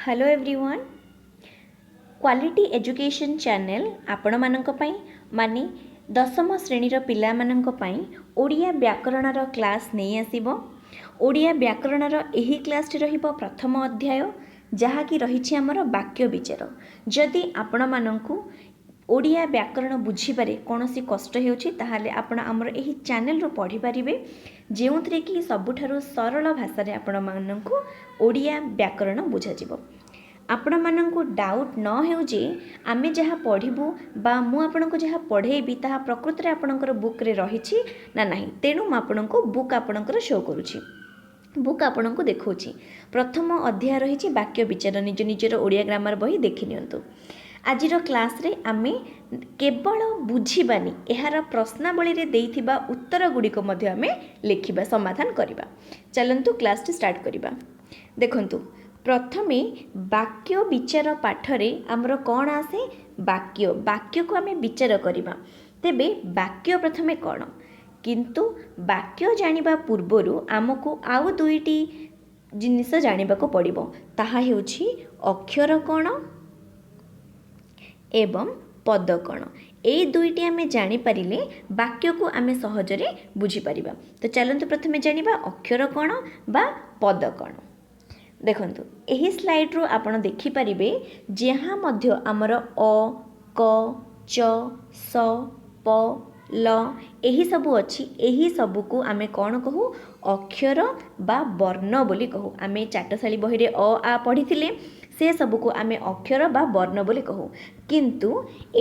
Hello everyone, quality education channel ଆପଣମାନଙ୍କ ପାଇଁ, ମାନେ ଦଶମ ଶ୍ରେଣୀର ପିଲାମାନଙ୍କ ପାଇଁ ଓଡ଼ିଆ ବ୍ୟାକରଣର କ୍ଲାସ୍ ନେଇ ଆସିବ। ଓଡ଼ିଆ ବ୍ୟାକରଣର ଏହି କ୍ଲାସ୍ଟି ରହିବ ପ୍ରଥମ ଅଧ୍ୟାୟ, ଯାହାକି ରହିଛି ଆମର ବାକ୍ୟ ବିଚାର। ଯଦି ଆପଣମାନଙ୍କୁ ଓଡ଼ିଆ ବ୍ୟାକରଣ ବୁଝିବାରେ କୌଣସି କଷ୍ଟ ହେଉଛି, ତାହେଲେ ଆପଣ ଆମର ଏହି ଚ୍ୟାନେଲ୍ରୁ ପଢ଼ିପାରିବେ, ଯେଉଁଥିରେ କି ସବୁଠାରୁ ସରଳ ଭାଷାରେ ଆପଣମାନଙ୍କୁ ଓଡ଼ିଆ ବ୍ୟାକରଣ ବୁଝାଯିବ। ଆପଣମାନଙ୍କୁ ଡାଉଟ୍ ନ ହେଉ ଯେ ଆମେ ଯାହା ପଢ଼ିବୁ ବା ମୁଁ ଆପଣଙ୍କୁ ଯାହା ପଢ଼େଇବି, ତାହା ପ୍ରକୃତରେ ଆପଣଙ୍କର ବୁକ୍ରେ ରହିଛି ନା ନାହିଁ। ତେଣୁ ମୁଁ ଆପଣଙ୍କୁ ବୁକ୍ ଆପଣଙ୍କର ଶୋ କରୁଛି, ବୁକ୍ ଆପଣଙ୍କୁ ଦେଖାଉଛି। ପ୍ରଥମ ଅଧ୍ୟାୟ ରହିଛି ବାକ୍ୟ ବିଚାର। ନିଜ ନିଜର ଓଡ଼ିଆ ଗ୍ରାମାର ବହି ଦେଖିନିଅନ୍ତୁ। ଆଜିର କ୍ଲାସ୍ରେ ଆମେ କେବଳ ବୁଝିବାନି, ଏହାର ପ୍ରଶ୍ନାବଳୀରେ ଦେଇଥିବା ଉତ୍ତର ଗୁଡ଼ିକ ମଧ୍ୟ ଆମେ ଲେଖିବା, ସମାଧାନ କରିବା। ଚାଲନ୍ତୁ କ୍ଲାସ୍ଟି ଷ୍ଟାର୍ଟ କରିବା। ଦେଖନ୍ତୁ, ପ୍ରଥମେ ବାକ୍ୟ ବିଚାର ପାଠରେ ଆମର କ'ଣ ଆସେ? ବାକ୍ୟ। ବାକ୍ୟକୁ ଆମେ ବିଚାର କରିବା। ତେବେ ବାକ୍ୟ ପ୍ରଥମେ କ'ଣ? କିନ୍ତୁ ବାକ୍ୟ ଜାଣିବା ପୂର୍ବରୁ ଆମକୁ ଆଉ ଦୁଇଟି ଜିନିଷ ଜାଣିବାକୁ ପଡ଼ିବ। ତାହା ହେଉଛି ଅକ୍ଷର କ'ଣ ଏବଂ ପଦ କ'ଣ। ଏଇ ଦୁଇଟି ଆମେ ଜାଣିପାରିଲେ ବାକ୍ୟକୁ ଆମେ ସହଜରେ ବୁଝିପାରିବା। ତ ଚାଲନ୍ତୁ ପ୍ରଥମେ ଜାଣିବା ଅକ୍ଷର କ'ଣ ବା ପଦ କ'ଣ। ଦେଖନ୍ତୁ, ଏହି ସ୍ଲାଇଡ଼୍ରୁ ଆପଣ ଦେଖିପାରିବେ, ଯାହା ମଧ୍ୟ ଆମର ଅ, କ, ଚ, ସ, ପ, ଲ ଏହିସବୁ ଅଛି, ଏହି ସବୁକୁ ଆମେ କ'ଣ କହୁ? ଅକ୍ଷର ବା ବର୍ଣ୍ଣ ବୋଲି କହୁ। ଆମେ ଚାଟଶାଳୀ ବହିରେ ଅ ଆ ପଢ଼ିଥିଲେ, ସେ ସବୁକୁ ଆମେ ଅକ୍ଷର ବା ବର୍ଣ୍ଣ ବୋଲି କହୁ। କିନ୍ତୁ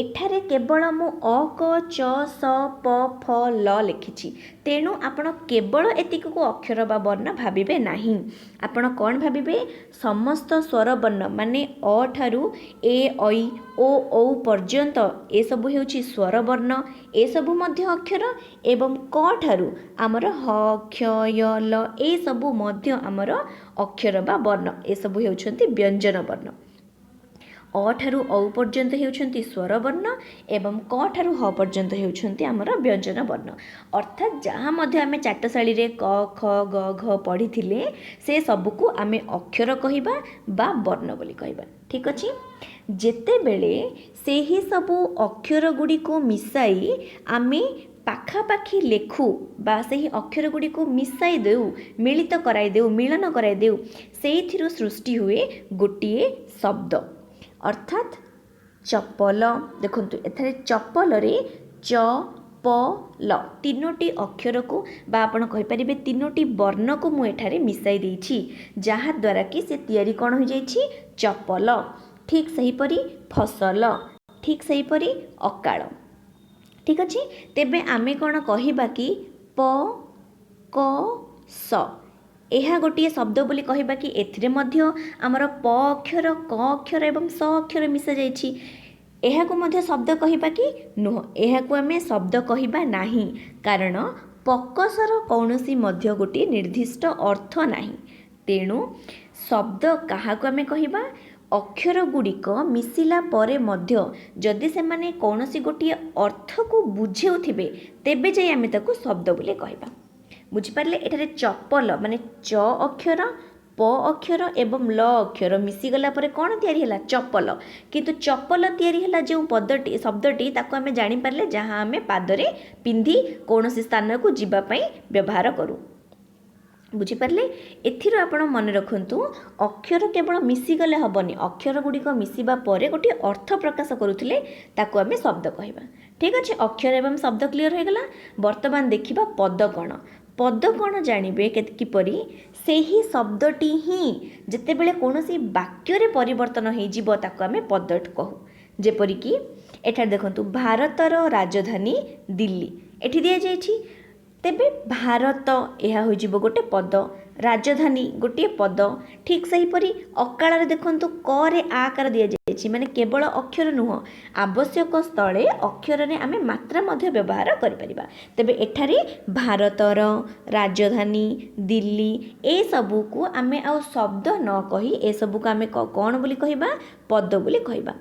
ଏଠାରେ କେବଳ ମୁଁ ଅ, କ, ଚ, ସ, ପ, ଫ, ଲ ଲେଖିଛି। ତେଣୁ ଆପଣ କେବଳ ଏତିକକୁ ଅକ୍ଷର ବା ବର୍ଣ୍ଣ ଭାବିବେ ନାହିଁ। ଆପଣ କ'ଣ ଭାବିବେ? ସମସ୍ତ ସ୍ୱରବର୍ଣ୍ଣ, ମାନେ ଅ ଠାରୁ ଏ, ଐ, ଓ, ଔ ପର୍ଯ୍ୟନ୍ତ ଏସବୁ ହେଉଛି ସ୍ୱରବର୍ଣ୍ଣ, ଏସବୁ ମଧ୍ୟ ଅକ୍ଷର। ଏବଂ କ ଠାରୁ ଆମର ହ, କ୍ଷ, ୟ, ଲ ଏସବୁ ମଧ୍ୟ ଆମର ଅକ୍ଷର ବା ବର୍ଣ୍ଣ। ଏସବୁ ହେଉଛନ୍ତି ବ୍ୟଞ୍ଜନ ବର୍ଣ୍ଣ। ଅ ଠାରୁ ଔ ପର୍ଯ୍ୟନ୍ତ ହେଉଛନ୍ତି ସ୍ୱରବର୍ଣ୍ଣ ଏବଂ କ ଠାରୁ ହ ପର୍ଯ୍ୟନ୍ତ ହେଉଛନ୍ତି ଆମର ବ୍ୟଞ୍ଜନ ବର୍ଣ୍ଣ। ଅର୍ଥାତ୍ ଯାହା ମଧ୍ୟ ଆମେ ଚାଟଶାଳୀରେ କ, ଖ, ଗ, ଘ ପଢ଼ିଥିଲେ, ସେ ସବୁକୁ ଆମେ ଅକ୍ଷର କହିବା ବା ବର୍ଣ୍ଣ ବୋଲି କହିବା। ଠିକ୍ ଅଛି? ଯେତେବେଳେ ସେହି ସବୁ ଅକ୍ଷର ଗୁଡ଼ିକୁ ମିଶାଇ ଆମେ ପାଖାପାଖି ଲେଖୁ ବା ସେହି ଅକ୍ଷର ଗୁଡ଼ିକୁ ମିଶାଇ ଦେଉ, ମିଳିତ କରାଇ ଦେଉ, ମିଳନ କରାଇ ଦେଉ, ସେଇଥିରୁ ସୃଷ୍ଟି ହୁଏ ଗୋଟିଏ ଶବ୍ଦ, ଅର୍ଥାତ୍ ଚପଲ। ଦେଖନ୍ତୁ, ଏଥିରେ ଚପଲରେ ଚ, ପ, ଲ ତିନୋଟି ଅକ୍ଷରକୁ ବା ଆପଣ କହିପାରିବେ ତିନୋଟି ବର୍ଣ୍ଣକୁ ମୁଁ ଏଠାରେ ମିଶାଇ ଦେଇଛି, ଯାହାଦ୍ୱାରା କି ସେ ତିଆରି କ'ଣ ହୋଇଯାଇଛି? ଚପଲ। ଠିକ୍ ସେହିପରି ଫସଲ, ଠିକ୍ ସେହିପରି ଅକାଳ। ଠିକ୍ ଅଛି? ତେବେ ଆମେ କ'ଣ କହିବା କି ପ, କ, ସ ଏହା ଗୋଟିଏ ଶବ୍ଦ ବୋଲି କହିବା କି? ଏଥିରେ ମଧ୍ୟ ଆମର ପ ଅକ୍ଷର, କ ଅକ୍ଷର ଏବଂ ସ ଅକ୍ଷର ମିଶାଯାଇଛି। ଏହାକୁ ମଧ୍ୟ ଶବ୍ଦ କହିବା କି? ନୁହଁ, ଏହାକୁ ଆମେ ଶବ୍ଦ କହିବା ନାହିଁ, କାରଣ ପକସର କୌଣସି ମଧ୍ୟ ଗୋଟିଏ ନିର୍ଦ୍ଦିଷ୍ଟ ଅର୍ଥ ନାହିଁ। ତେଣୁ ଶବ୍ଦ କାହାକୁ ଆମେ କହିବା? ଅକ୍ଷର ଗୁଡ଼ିକ ମିଶିଲା ପରେ ମଧ୍ୟ ଯଦି ସେମାନେ କୌଣସି ଗୋଟିଏ ଅର୍ଥକୁ ବୁଝାଉଥିବେ, ତେବେ ଯାଇ ଆମେ ତାକୁ ଶବ୍ଦ ବୋଲି କହିବା। ବୁଝିପାରିଲେ? ଏଠାରେ ଚପଲ ମାନେ ଚ ଅକ୍ଷର, ପ ଅକ୍ଷର ଏବଂ ଲ ଅକ୍ଷର ମିଶିଗଲା ପରେ କ'ଣ ତିଆରି ହେଲା? ଚପଲ। କିନ୍ତୁ ଚପଲ ତିଆରି ହେଲା ଯେଉଁ ପଦଟି, ଶବ୍ଦଟି, ତାକୁ ଆମେ ଜାଣିପାରିଲେ ଯାହା ଆମେ ପାଦରେ ପିନ୍ଧି କୌଣସି ସ୍ଥାନକୁ ଯିବା ପାଇଁ ବ୍ୟବହାର କରୁ। ବୁଝିପାରିଲେ? ଏଥିରୁ ଆପଣ ମନେ ରଖନ୍ତୁ, ଅକ୍ଷର କେବଳ ମିଶିଗଲେ ହେବନି, ଅକ୍ଷର ଗୁଡ଼ିକ ମିଶିବା ପରେ ଗୋଟିଏ ଅର୍ଥ ପ୍ରକାଶ କରୁଥିଲେ ତାକୁ ଆମେ ଶବ୍ଦ କହିବା। ଠିକ୍ ଅଛି? ଅକ୍ଷର ଏବଂ ଶବ୍ଦ କ୍ଲିଅର୍ ହୋଇଗଲା। ବର୍ତ୍ତମାନ ଦେଖିବା ପଦ କ'ଣ। ପଦ କ'ଣ ଜାଣିବେ କିପରି? ସେହି ଶବ୍ଦଟି ହିଁ ଯେତେବେଳେ କୌଣସି ବାକ୍ୟରେ ପରିବର୍ତ୍ତନ ହେଇଯିବ, ତାକୁ ଆମେ ପଦ କହୁ। ଯେପରିକି ଏଠାରେ ଦେଖନ୍ତୁ, ଭାରତର ରାଜଧାନୀ ଦିଲ୍ଲୀ ଏଠି ଦିଆଯାଇଛି। ତେବେ ଭାରତ ଏହା ହୋଇଯିବ ଗୋଟେ ପଦ, ରାଜଧାନୀ ଗୋଟିଏ ପଦ। ଠିକ୍ ସେହିପରି ଅକାଳରେ ଦେଖନ୍ତୁ, କରେ ଆକାର ଦିଆଯାଇଛି, ମାନେ କେବଳ ଅକ୍ଷର ନୁହଁ, ଆବଶ୍ୟକ ସ୍ଥଳେ ଅକ୍ଷରରେ ଆମେ ମାତ୍ରା ମଧ୍ୟ ବ୍ୟବହାର କରିପାରିବା। ତେବେ ଏଠାରେ ଭାରତର ରାଜଧାନୀ ଦିଲ୍ଲୀ ଏସବୁକୁ ଆମେ ଆଉ ଶବ୍ଦ ନ କହି ଏସବୁକୁ ଆମେ କ'ଣ ବୋଲି କହିବା? ପଦ ବୋଲି କହିବା।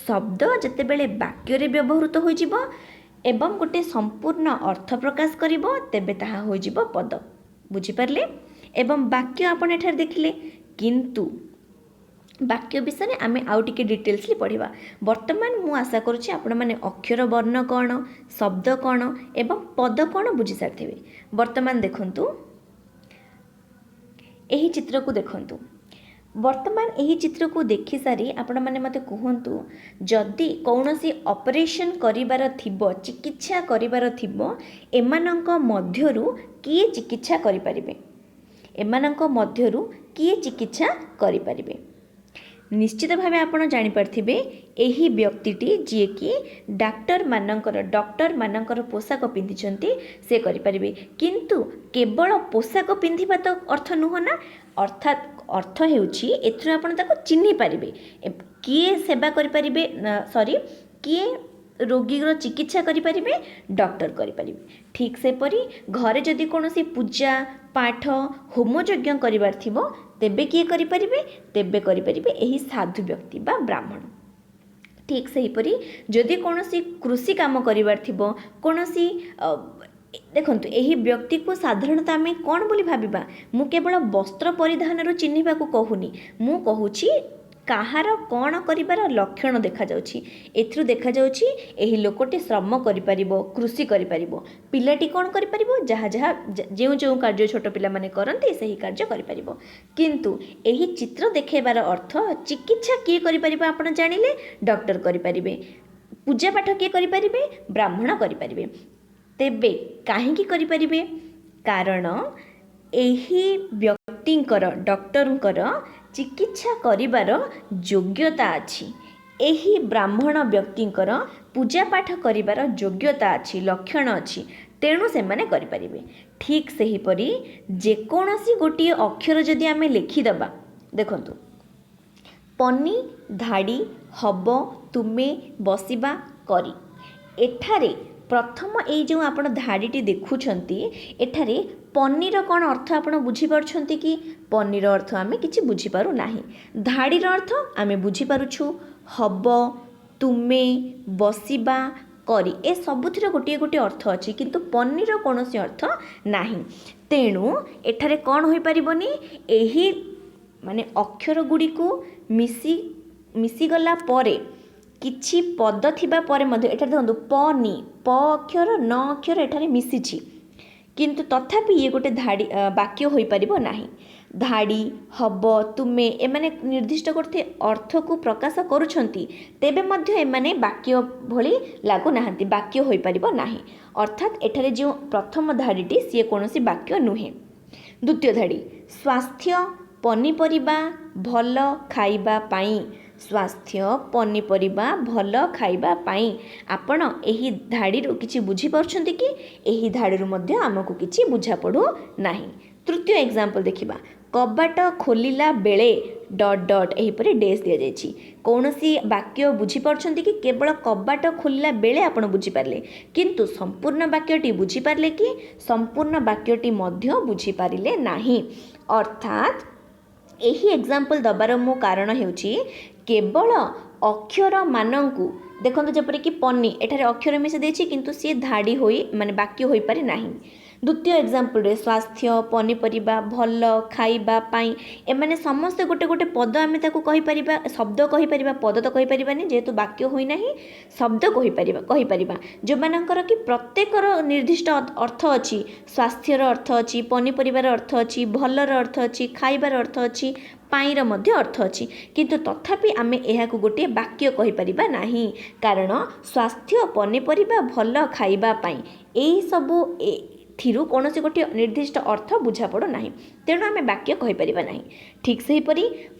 ଶବ୍ଦ ଯେତେବେଳେ ବାକ୍ୟରେ ବ୍ୟବହୃତ ହୋଇଯିବ ଏବଂ ଗୋଟିଏ ସମ୍ପୂର୍ଣ୍ଣ ଅର୍ଥ ପ୍ରକାଶ କରିବ, ତେବେ ତାହା ହୋଇଯିବ ପଦ। ବୁଝିପାରିଲେ? ଏବଂ ବାକ୍ୟ ଆପଣ ଏଠାରେ ଦେଖିଲେ। କିନ୍ତୁ ବାକ୍ୟ ବିଷୟରେ ଆମେ ଆଉ ଟିକେ ଡିଟେଲ୍ସଲି ପଢ଼ିବା। ବର୍ତ୍ତମାନ ମୁଁ ଆଶା କରୁଛି ଆପଣମାନେ ଅକ୍ଷର ବର୍ଣ୍ଣ କ'ଣ, ଶବ୍ଦ କ'ଣ ଏବଂ ପଦ କ'ଣ ବୁଝିସାରିଥିବେ। ବର୍ତ୍ତମାନ ଦେଖନ୍ତୁ, ଏହି ଚିତ୍ରକୁ ଦେଖନ୍ତୁ। ବର୍ତ୍ତମାନ ଏହି ଚିତ୍ରକୁ ଦେଖିସାରି ଆପଣମାନେ ମୋତେ କୁହନ୍ତୁ, ଯଦି କୌଣସି ଅପରେସନ୍ କରିବାର ଥିବ, ଚିକିତ୍ସା କରିବାର ଥିବ, ଏମାନଙ୍କ ମଧ୍ୟରୁ କିଏ ଚିକିତ୍ସା କରିପାରିବେ? ଏମାନଙ୍କ ମଧ୍ୟରୁ କିଏ ଚିକିତ୍ସା କରିପାରିବେ? ନିଶ୍ଚିତ ଭାବେ ଆପଣ ଜାଣିପାରିଥିବେ, ଏହି ବ୍ୟକ୍ତିଟି ଯିଏକି ଡକ୍ଟରମାନଙ୍କର ପୋଷାକ ପିନ୍ଧିଛନ୍ତି, ସେ କରିପାରିବେ। କିନ୍ତୁ କେବଳ ପୋଷାକ ପିନ୍ଧିବା ତ ଅର୍ଥ ନୁହଁ ନା। ଅର୍ଥାତ୍ ଅର୍ଥ ହେଉଛି ଏଥିରୁ ଆପଣ ତାକୁ ଚିହ୍ନି ପାରିବେ କିଏ ସେବା କରିପାରିବେ, ସରି, କିଏ ରୋଗୀର ଚିକିତ୍ସା କରିପାରିବେ? ଡକ୍ଟର କରିପାରିବେ। ଠିକ୍ ସେପରି ଘରେ ଯଦି କୌଣସି ପୂଜା ପାଠ, ହୋମ ଯଜ୍ଞ କରିବାର ଥିବ, ତେବେ କିଏ କରିପାରିବେ? ତେବେ କରିପାରିବେ ଏହି ସାଧୁ ବ୍ୟକ୍ତି ବା ବ୍ରାହ୍ମଣ। ଠିକ୍ ସେହିପରି ଯଦି କୌଣସି କୃଷି କାମ କରିବାର ଥିବ, କୌଣସି, ଦେଖନ୍ତୁ, ଏହି ବ୍ୟକ୍ତିକୁ ସାଧାରଣତଃ ଆମେ କ'ଣ ବୋଲି ଭାବିବା? ମୁଁ କେବଳ ବସ୍ତ୍ର ପରିଧାନରୁ ଚିହ୍ନିବାକୁ କହୁନି, ମୁଁ କହୁଛି କାହାର କ'ଣ କରିବାର ଲକ୍ଷଣ ଦେଖାଯାଉଛି। ଏଥିରୁ ଦେଖାଯାଉଛି ଏହି ଲୋକଟି ଶ୍ରମ କରିପାରିବ, କୃଷି କରିପାରିବ। ପିଲାଟି କ'ଣ କରିପାରିବ? ଯାହା ଯାହା ଯେଉଁ ଯେଉଁ କାର୍ଯ୍ୟ ଛୋଟ ପିଲାମାନେ କରନ୍ତି, ସେହି କାର୍ଯ୍ୟ କରିପାରିବ। କିନ୍ତୁ ଏହି ଚିତ୍ର ଦେଖାଇବାର ଅର୍ଥ, ଚିକିତ୍ସା କିଏ କରିପାରିବ ଆପଣ ଜାଣିଲେ, ଡକ୍ଟର କରିପାରିବେ। ପୂଜା ପାଠ କିଏ କରିପାରିବେ? ବ୍ରାହ୍ମଣ କରିପାରିବେ। ତେବେ କାହିଁକି କରିପାରିବେ? କାରଣ ଏହି ବ୍ୟକ୍ତିଙ୍କର, ଡକ୍ଟରଙ୍କର ଚିକିତ୍ସା କରିବାର ଯୋଗ୍ୟତା ଅଛି। ଏହି ବ୍ରାହ୍ମଣ ବ୍ୟକ୍ତିଙ୍କର ପୂଜା ପାଠ କରିବାର ଯୋଗ୍ୟତା ଅଛି, ଲକ୍ଷଣ ଅଛି, ତେଣୁ ସେମାନେ କରିପାରିବେ। ଠିକ୍ ସେହିପରି ଯେକୌଣସି ଗୋଟିଏ ଅକ୍ଷର ଯଦି ଆମେ ଲେଖିଦେବା, ଦେଖନ୍ତୁ, ପନି, ଧାଡ଼ି, ହବ, ତୁମେ, ବସିବା, କରି। ଏଠାରେ ପ୍ରଥମ ଏଇ ଯେଉଁ ଆପଣ ଧାଡ଼ିଟି ଦେଖୁଛନ୍ତି, ଏଠାରେ ପନିର କ'ଣ ଅର୍ଥ ଆପଣ ବୁଝିପାରୁଛନ୍ତି କି? ପନିର ଅର୍ଥ ଆମେ କିଛି ବୁଝିପାରୁନାହିଁ। ଧାଡ଼ିର ଅର୍ଥ ଆମେ ବୁଝିପାରୁଛୁ। ହବ, ତୁମେ, ବସିବା, କରି, ଏ ସବୁଥିର ଗୋଟିଏ ଗୋଟିଏ ଅର୍ଥ ଅଛି, କିନ୍ତୁ ପନିର କୌଣସି ଅର୍ଥ ନାହିଁ। ତେଣୁ ଏଠାରେ କ'ଣ ହୋଇପାରିବନି? ଏହି ମାନେ ଅକ୍ଷର ଗୁଡ଼ିକୁ ମିଶିଗଲା ପରେ କିଛି ପଦ ଥିବା ପରେ ମଧ୍ୟ, ଏଠାରେ ଦେଖନ୍ତୁ, ପ ନି, ପ ଅକ୍ଷର, ନ ଅକ୍ଷର ଏଠାରେ ମିଶିଛି, କିନ୍ତୁ ତଥାପି ଇଏ ଗୋଟେ ଧାଡ଼ି ବାକ୍ୟ ହୋଇପାରିବ ନାହିଁ। ଧାଡ଼ି, ହବ, ତୁମେ, ଏମାନେ ନିର୍ଦ୍ଦିଷ୍ଟ ଗୋଟେ ଅର୍ଥକୁ ପ୍ରକାଶ କରୁଛନ୍ତି, ତେବେ ମଧ୍ୟ ଏମାନେ ବାକ୍ୟ ଭଳି ଲାଗୁନାହାନ୍ତି, ବାକ୍ୟ ହୋଇପାରିବ ନାହିଁ। ଅର୍ଥାତ୍ ଏଠାରେ ଯେଉଁ ପ୍ରଥମ ଧାଡ଼ିଟି, ସିଏ କୌଣସି ବାକ୍ୟ ନୁହେଁ। ଦ୍ୱିତୀୟ ଧାଡ଼ି, ସ୍ୱାସ୍ଥ୍ୟ, ପନିପରିବା, ଭଲ ଖାଇବା ପାଇଁ। ସ୍ୱାସ୍ଥ୍ୟ, ପନିପରିବା, ଭଲ ଖାଇବା ପାଇଁ, ଆପଣ ଏହି ଧାଡ଼ିରୁ କିଛି ବୁଝିପାରୁଛନ୍ତି କି? ଏହି ଧାଡ଼ିରୁ ମଧ୍ୟ ଆମକୁ କିଛି ବୁଝାପଡ଼ୁ ନାହିଁ। ତୃତୀୟ ଏକ୍ଜାମ୍ପଲ୍ ଦେଖିବା, କବାଟ ଖୋଲିଲା ବେଳେ ଡଟ୍ ଡଟ୍, ଏହିପରି ଡେସ୍ ଦିଆଯାଇଛି। କୌଣସି ବାକ୍ୟ ବୁଝିପାରୁଛନ୍ତି କି? କେବଳ କବାଟ ଖୋଲିଲା ବେଳେ ଆପଣ ବୁଝିପାରିଲେ, କିନ୍ତୁ ସମ୍ପୂର୍ଣ୍ଣ ବାକ୍ୟଟି ବୁଝିପାରିଲେ କି? ସମ୍ପୂର୍ଣ୍ଣ ବାକ୍ୟଟି ମଧ୍ୟ ବୁଝିପାରିଲେ ନାହିଁ। ଅର୍ଥାତ୍ ଏହି ଏକ୍ଜାମ୍ପଲ୍ ଦେବାର ମୁଁ କାରଣ ହେଉଛି, କେବଳ ଅକ୍ଷରମାନଙ୍କୁ ଦେଖନ୍ତୁ, ଯେପରିକି ପନି, ଏଠାରେ ଅକ୍ଷର ମିଶାଇ ଦେଇଛି, କିନ୍ତୁ ସିଏ ଧାଡ଼ି ହୋଇ ମାନେ ବାକ୍ୟ ହୋଇପାରେ ନାହିଁ। ଦ୍ୱିତୀୟ ଏକ୍ଜାମ୍ପଲ୍ରେ ସ୍ୱାସ୍ଥ୍ୟ, ପନିପରିବା, ଭଲ ଖାଇବା ପାଇଁ, ଏମାନେ ସମସ୍ତେ ଗୋଟେ ଗୋଟେ ପଦ ଆମେ ତାକୁ କହିପାରିବା, ଶବ୍ଦ କହିପାରିବା, ପଦ ତ କହିପାରିବାନି ଯେହେତୁ ବାକ୍ୟ ହୋଇନାହିଁ, ଶବ୍ଦ କହିପାରିବା, ଯେଉଁମାନଙ୍କର କି ପ୍ରତ୍ୟେକର ନିର୍ଦ୍ଦିଷ୍ଟ ଅର୍ଥ ଅଛି। ସ୍ୱାସ୍ଥ୍ୟର ଅର୍ଥ ଅଛି, ପନିପରିବାର ଅର୍ଥ ଅଛି, ଭଲର ଅର୍ଥ ଅଛି, ଖାଇବାର ଅର୍ଥ ଅଛି, ପାଇଁର ମଧ୍ୟ ଅର୍ଥ ଅଛି, କିନ୍ତୁ ତଥାପି ଆମେ ଏହାକୁ ଗୋଟିଏ ବାକ୍ୟ କହିପାରିବା ନାହିଁ। କାରଣ ସ୍ୱାସ୍ଥ୍ୟ, ପନିପରିବା, ଭଲ ଖାଇବା ପାଇଁ, ଏଇସବୁ ଏଥିରୁ କୌଣସି ଗୋଟିଏ ନିର୍ଦ୍ଦିଷ୍ଟ ଅର୍ଥ ବୁଝାପଡ଼ୁନାହିଁ, ତେଣୁ ଆମେ ବାକ୍ୟ କହିପାରିବା ନାହିଁ। ଠିକ୍ ସେହିପରି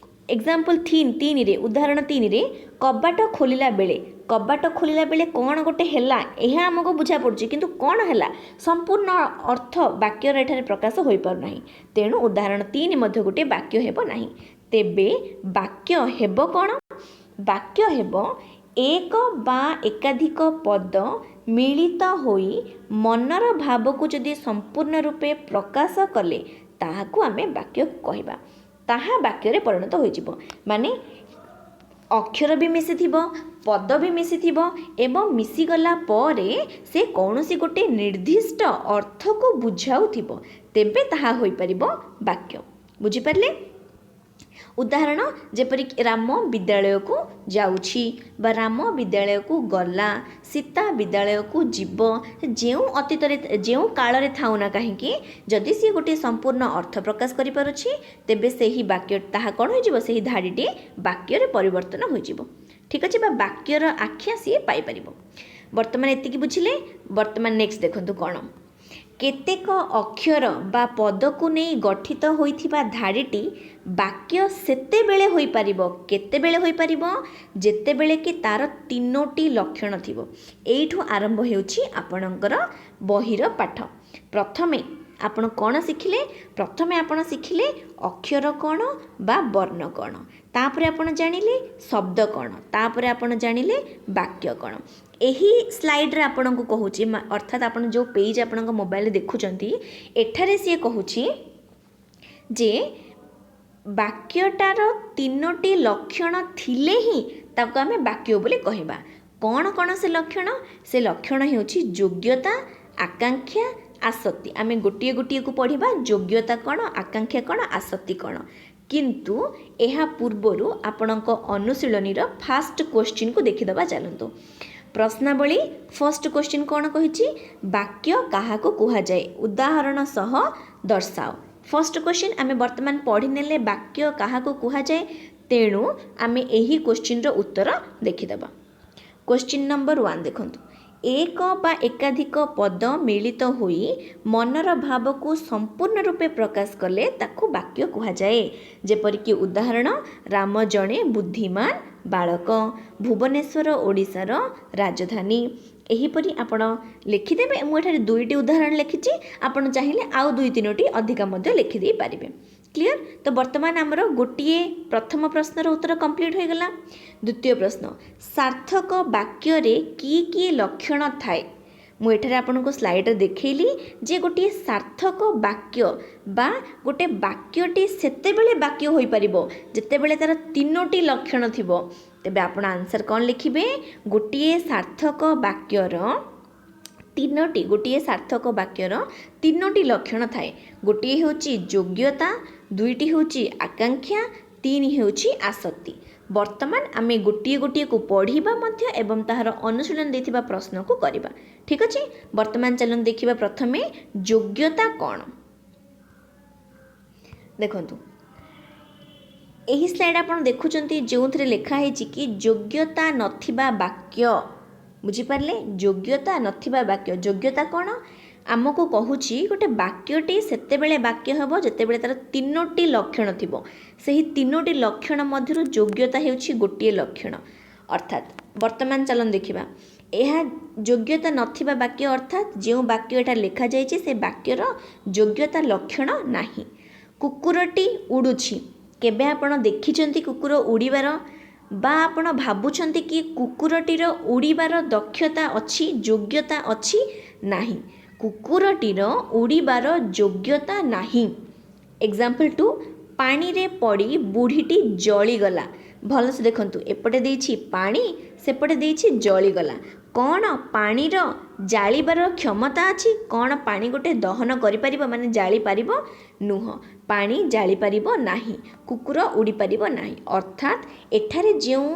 ଏକ୍ଜାମ୍ପଲ୍ 3ରେ, ଉଦାହରଣ 3ରେ, କବାଟ ଖୋଲିଲା ବେଳେ, କବାଟ ଖୋଲିଲା ବେଳେ କ'ଣ ଗୋଟେ ହେଲା ଏହା ଆମକୁ ବୁଝାପଡ଼ୁଛି, କିନ୍ତୁ କ'ଣ ହେଲା ସମ୍ପୂର୍ଣ୍ଣ ଅର୍ଥ ବାକ୍ୟର ଏଠାରେ ପ୍ରକାଶ ହୋଇପାରୁନାହିଁ। ତେଣୁ ଉଦାହରଣ 3 ମଧ୍ୟ ଗୋଟିଏ ବାକ୍ୟ ହେବ ନାହିଁ। ତେବେ ବାକ୍ୟ ହେବ କ'ଣ? ବାକ୍ୟ ହେବ ଏକ ବା ଏକାଧିକ ପଦ ମିଳିତ ହୋଇ ମନର ଭାବକୁ ଯଦି ସମ୍ପୂର୍ଣ୍ଣ ରୂପେ ପ୍ରକାଶ କଲେ, ତାହାକୁ ଆମେ ବାକ୍ୟ କହିବା। ତାହା ବାକ୍ୟରେ ପରିଣତ ହୋଇଯିବ। ମାନେ ଅକ୍ଷର ବି ମିଶିଥିବ, ପଦ ବି ମିଶିଥିବ ଏବଂ ମିଶିଗଲା ପରେ ସେ କୌଣସି ଗୋଟେ ନିର୍ଦ୍ଦିଷ୍ଟ ଅର୍ଥକୁ ବୁଝାଉଥିବ, ତେବେ ତାହା ହୋଇପାରିବ ବାକ୍ୟ। ବୁଝିପାରିଲେ? ଉଦାହରଣ ଯେପରିକି ରାମ ବିଦ୍ୟାଳୟକୁ ଯାଉଛି ବା ରାମ ବିଦ୍ୟାଳୟକୁ ଗଲା, ସୀତା ବିଦ୍ୟାଳୟକୁ ଯିବ। ଯେଉଁ ଅତୀତରେ ଯେଉଁ କାଳରେ ଥାଉ ନା କାହିଁକି, ଯଦି ସିଏ ଗୋଟିଏ ସମ୍ପୂର୍ଣ୍ଣ ଅର୍ଥ ପ୍ରକାଶ କରିପାରୁଛି, ତେବେ ସେହି ବାକ୍ୟ ତାହା କ'ଣ ହୋଇଯିବ? ସେହି ଧାଡ଼ିଟି ବାକ୍ୟରେ ପରିବର୍ତ୍ତନ ହୋଇଯିବ। ଠିକ୍ ଅଛି? ବା ବାକ୍ୟର ଆଖ୍ୟା ସିଏ ପାଇପାରିବ। ବର୍ତ୍ତମାନ ଏତିକି ବୁଝିଲେ। ବର୍ତ୍ତମାନ ନେକ୍ସଟ ଦେଖନ୍ତୁ କ'ଣ। କେତେକ ଅକ୍ଷର ବା ପଦକୁ ନେଇ ଗଠିତ ହୋଇଥିବା ଧାଡ଼ିଟି ବାକ୍ୟ ସେତେବେଳେ ହୋଇପାରିବ। କେତେବେଳେ ହୋଇପାରିବ? ଯେତେବେଳେ କି ତା'ର ତିନୋଟି ଲକ୍ଷଣ ଥିବ। ଏଇଠୁ ଆରମ୍ଭ ହେଉଛି ଆପଣଙ୍କର ବହିର ପାଠ। ପ୍ରଥମେ ଆପଣ କ'ଣ ଶିଖିଲେ? ପ୍ରଥମେ ଆପଣ ଶିଖିଲେ ଅକ୍ଷର କ'ଣ ବା ବର୍ଣ୍ଣ କ'ଣ, ତାପରେ ଆପଣ ଜାଣିଲେ ଶବ୍ଦ କ'ଣ, ତାପରେ ଆପଣ ଜାଣିଲେ ବାକ୍ୟ କ'ଣ। ଏହି ସ୍ଲାଇଡ଼୍ରେ ଆପଣଙ୍କୁ କହୁଛି, ଅର୍ଥାତ୍ ଆପଣ ଯେଉଁ ପେଜ୍ ଆପଣଙ୍କ ମୋବାଇଲରେ ଦେଖୁଛନ୍ତି, ଏଠାରେ ସିଏ କହୁଛି ଯେ ବାକ୍ୟଟାର ତିନୋଟି ଲକ୍ଷଣ ଥିଲେ ହିଁ ତାକୁ ଆମେ ବାକ୍ୟ ବୋଲି କହିବା। କ'ଣ କ'ଣ ସେ ଲକ୍ଷଣ? ସେ ଲକ୍ଷଣ ହେଉଛି ଯୋଗ୍ୟତା, ଆକାଂକ୍ଷା, ଆସକ୍ତି। ଆମେ ଗୋଟିଏ ଗୋଟିଏକୁ ପଢ଼ିବା, ଯୋଗ୍ୟତା କ'ଣ, ଆକାଂକ୍ଷା କ'ଣ, ଆସକ୍ତି କ'ଣ। କିନ୍ତୁ ଏହା ପୂର୍ବରୁ ଆପଣଙ୍କ ଅନୁଶୀଳନୀର ଫାଷ୍ଟ କ୍ୱେଶ୍ଚିନ୍କୁ ଦେଖିଦେବା ଚାଲନ୍ତୁ। ପ୍ରଶ୍ନାବଳୀ ଫର୍ଷ୍ଟ କ୍ୱେଶ୍ଚିନ୍ କ'ଣ କହିଛି? ବାକ୍ୟ କାହାକୁ କୁହାଯାଏ, ଉଦାହରଣ ସହ ଦର୍ଶାଅ। ଫର୍ଷ୍ଟ କ୍ୱେଶ୍ଚିନ୍ ଆମେ ବର୍ତ୍ତମାନ ପଢ଼ିନେଲେ ବାକ୍ୟ କାହାକୁ କୁହାଯାଏ, ତେଣୁ ଆମେ ଏହି କ୍ୱେଶ୍ଚିନ୍ର ଉତ୍ତର ଦେଖିଦେବା। କ୍ୱେଶ୍ଚିନ୍ ନମ୍ବର 1 ଦେଖନ୍ତୁ। ଏକ ବା ଏକାଧିକ ପଦ ମିଳିତ ହୋଇ ମନର ଭାବକୁ ସମ୍ପୂର୍ଣ୍ଣ ରୂପେ ପ୍ରକାଶ କଲେ ତାକୁ ବାକ୍ୟ କୁହାଯାଏ। ଯେପରିକି ଉଦାହରଣ, ରାମ ଜଣେ ବୁଦ୍ଧିମାନ ବାଳକ, ଭୁବନେଶ୍ୱର ଓଡ଼ିଶାର ରାଜଧାନୀ। ଏହିପରି ଆପଣ ଲେଖିଦେବେ। ମୁଁ ଏଠାରେ 2ଟି ଉଦାହରଣ ଲେଖିଛି, ଆପଣ ଚାହିଁଲେ ଆଉ 2 3ଟି ଅଧିକା ମଧ୍ୟ ଲେଖିଦେଇ ପାରିବେ। କ୍ଲିଅର? ତ ବର୍ତ୍ତମାନ ଆମର ଗୋଟିଏ ପ୍ରଥମ ପ୍ରଶ୍ନର ଉତ୍ତର କମ୍ପ୍ଲିଟ୍ ହୋଇଗଲା। ଦ୍ୱିତୀୟ ପ୍ରଶ୍ନ, ସାର୍ଥକ ବାକ୍ୟରେ କି କି ଲକ୍ଷଣ ଥାଏ? ମୁଁ ଏଠାରେ ଆପଣଙ୍କୁ ସ୍ଲାଇଡ଼୍ରେ ଦେଖେଇଲି ଯେ ଗୋଟିଏ ସାର୍ଥକ ବାକ୍ୟ ବା ଗୋଟେ ବାକ୍ୟଟି ସେତେବେଳେ ବାକ୍ୟ ହୋଇପାରିବ ଯେତେବେଳେ ତା'ର ତିନୋଟି ଲକ୍ଷଣ ଥିବ। ତେବେ ଆପଣ ଆନ୍ସର୍ କ'ଣ ଲେଖିବେ? ଗୋଟିଏ ସାର୍ଥକ ବାକ୍ୟର ତିନୋଟି, ଗୋଟିଏ ସାର୍ଥକ ବାକ୍ୟର ତିନୋଟି ଲକ୍ଷଣ ଥାଏ। ଗୋଟିଏ ହେଉଛି ଯୋଗ୍ୟତା, 2ଟି ହେଉଛି ଆକାଂକ୍ଷା, 3 ହେଉଛି ଆସକ୍ତି। ବର୍ତ୍ତମାନ ଆମେ ଗୋଟିଏ ଗୋଟିଏକୁ ପଢ଼ିବା ମଧ୍ୟ ଏବଂ ତାହାର ଅନୁଶୀଳନ ଦେଇଥିବା ପ୍ରଶ୍ନକୁ କରିବା। ଠିକ୍ ଅଛି? ବର୍ତ୍ତମାନ ଚାଲନ୍ତୁ ଦେଖିବା ପ୍ରଥମେ ଯୋଗ୍ୟତା କ'ଣ। ଦେଖନ୍ତୁ ଏହି ସ୍ଲାଇଡ଼୍ ଆପଣ ଦେଖୁଛନ୍ତି, ଯେଉଁଥିରେ ଲେଖା ହେଇଛି କି ଯୋଗ୍ୟତା ନଥିବା ବାକ୍ୟ। ବୁଝିପାରିଲେ? ଯୋଗ୍ୟତା ନଥିବା ବାକ୍ୟ। ଯୋଗ୍ୟତା କ'ଣ ଆମକୁ କହୁଛି? ଗୋଟେ ବାକ୍ୟଟି ସେତେବେଳେ ବାକ୍ୟ ହେବ ଯେତେବେଳେ ତା'ର ତିନୋଟି ଲକ୍ଷଣ ଥିବ। ସେହି ତିନୋଟି ଲକ୍ଷଣ ମଧ୍ୟରୁ ଯୋଗ୍ୟତା ହେଉଛି ଗୋଟିଏ ଲକ୍ଷଣ। ଅର୍ଥାତ୍ ବର୍ତ୍ତମାନ ଚାଲନ୍ତୁ ଦେଖିବା ଏହା ଯୋଗ୍ୟତା ନଥିବା ବାକ୍ୟ, ଅର୍ଥାତ୍ ଯେଉଁ ବାକ୍ୟ ଏଟା ଲେଖାଯାଇଛି ସେ ବାକ୍ୟର ଯୋଗ୍ୟତା ଲକ୍ଷଣ ନାହିଁ। କୁକୁରଟି ଉଡ଼ୁଛି। କେବେ ଆପଣ ଦେଖିଛନ୍ତି କୁକୁର ଉଡ଼ିବାର? ବା ଆପଣ ଭାବୁଛନ୍ତି କି କୁକୁରଟିର ଉଡ଼ିବାର ଦକ୍ଷତା ଅଛି, ଯୋଗ୍ୟତା ଅଛି? ନାହିଁ, କୁକୁରଟିର ଉଡ଼ିବାର ଯୋଗ୍ୟତା ନାହିଁ। ଏକ୍ଜାମ୍ପଲ୍ 2, ପାଣିରେ ପଡ଼ି ବୁଢ଼ୀଟି ଜଳିଗଲା। ଭଲସେ ଦେଖନ୍ତୁ, ଏପଟେ ଦେଇଛି ପାଣି, ସେପଟେ ଦେଇଛି ଜଳିଗଲା। କ'ଣ ପାଣିର ଜାଳିବାର କ୍ଷମତା ଅଛି? କ'ଣ ପାଣି ଗୋଟେ ଦହନ କରିପାରିବ, ମାନେ ଜାଳିପାରିବ? ନୁହଁ, ପାଣି ଜାଳିପାରିବ ନାହିଁ, କୁକୁର ଉଡ଼ିପାରିବ ନାହିଁ। ଅର୍ଥାତ୍ ଏଠାରେ ଯେଉଁ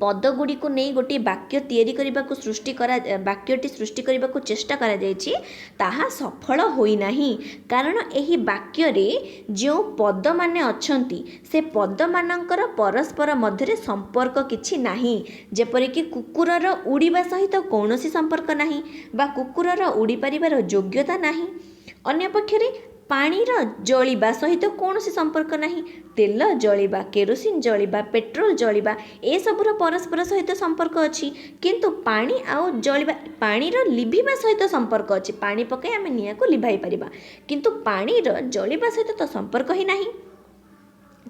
ପଦଗୁଡ଼ିକୁ ନେଇ ଗୋଟିଏ ବାକ୍ୟ ତିଆରି କରିବାକୁ ସୃଷ୍ଟି କରା ବାକ୍ୟଟି ସୃଷ୍ଟି କରିବାକୁ ଚେଷ୍ଟା କରାଯାଇଛି, ତାହା ସଫଳ ହୋଇନାହିଁ। କାରଣ ଏହି ବାକ୍ୟରେ ଯେଉଁ ପଦମାନେ ଅଛନ୍ତି ସେ ପଦମାନଙ୍କର ପରସ୍ପର ମଧ୍ୟରେ ସମ୍ପର୍କ କିଛି ନାହିଁ। ଯେପରିକି କୁକୁରର ଉଡ଼ିବା ସହିତ କୌଣସି ସମ୍ପର୍କ ନାହିଁ ବା କୁକୁରର ଉଡ଼ିପାରିବାର ଯୋଗ୍ୟତା ନାହିଁ। ଅନ୍ୟପକ୍ଷରେ ପାଣିର ଜଳିବା ସହିତ କୌଣସି ସମ୍ପର୍କ ନାହିଁ। ତେଲ ଜଳିବା, କେରୋସିନ ଜଳିବା, ପେଟ୍ରୋଲ ଜଳିବା, ଏସବୁର ପରସ୍ପର ସହିତ ସମ୍ପର୍କ ଅଛି, କିନ୍ତୁ ପାଣି ଆଉ ଜଳିବା, ପାଣିର ଲିଭିବା ସହିତ ସମ୍ପର୍କ ଅଛି। ପାଣି ପକାଇ ଆମେ ନିଆଁକୁ ଲିଭାଇ ପାରିବା, କିନ୍ତୁ ପାଣିର ଜଳିବା ସହିତ ତ ସମ୍ପର୍କ ହିଁ ନାହିଁ।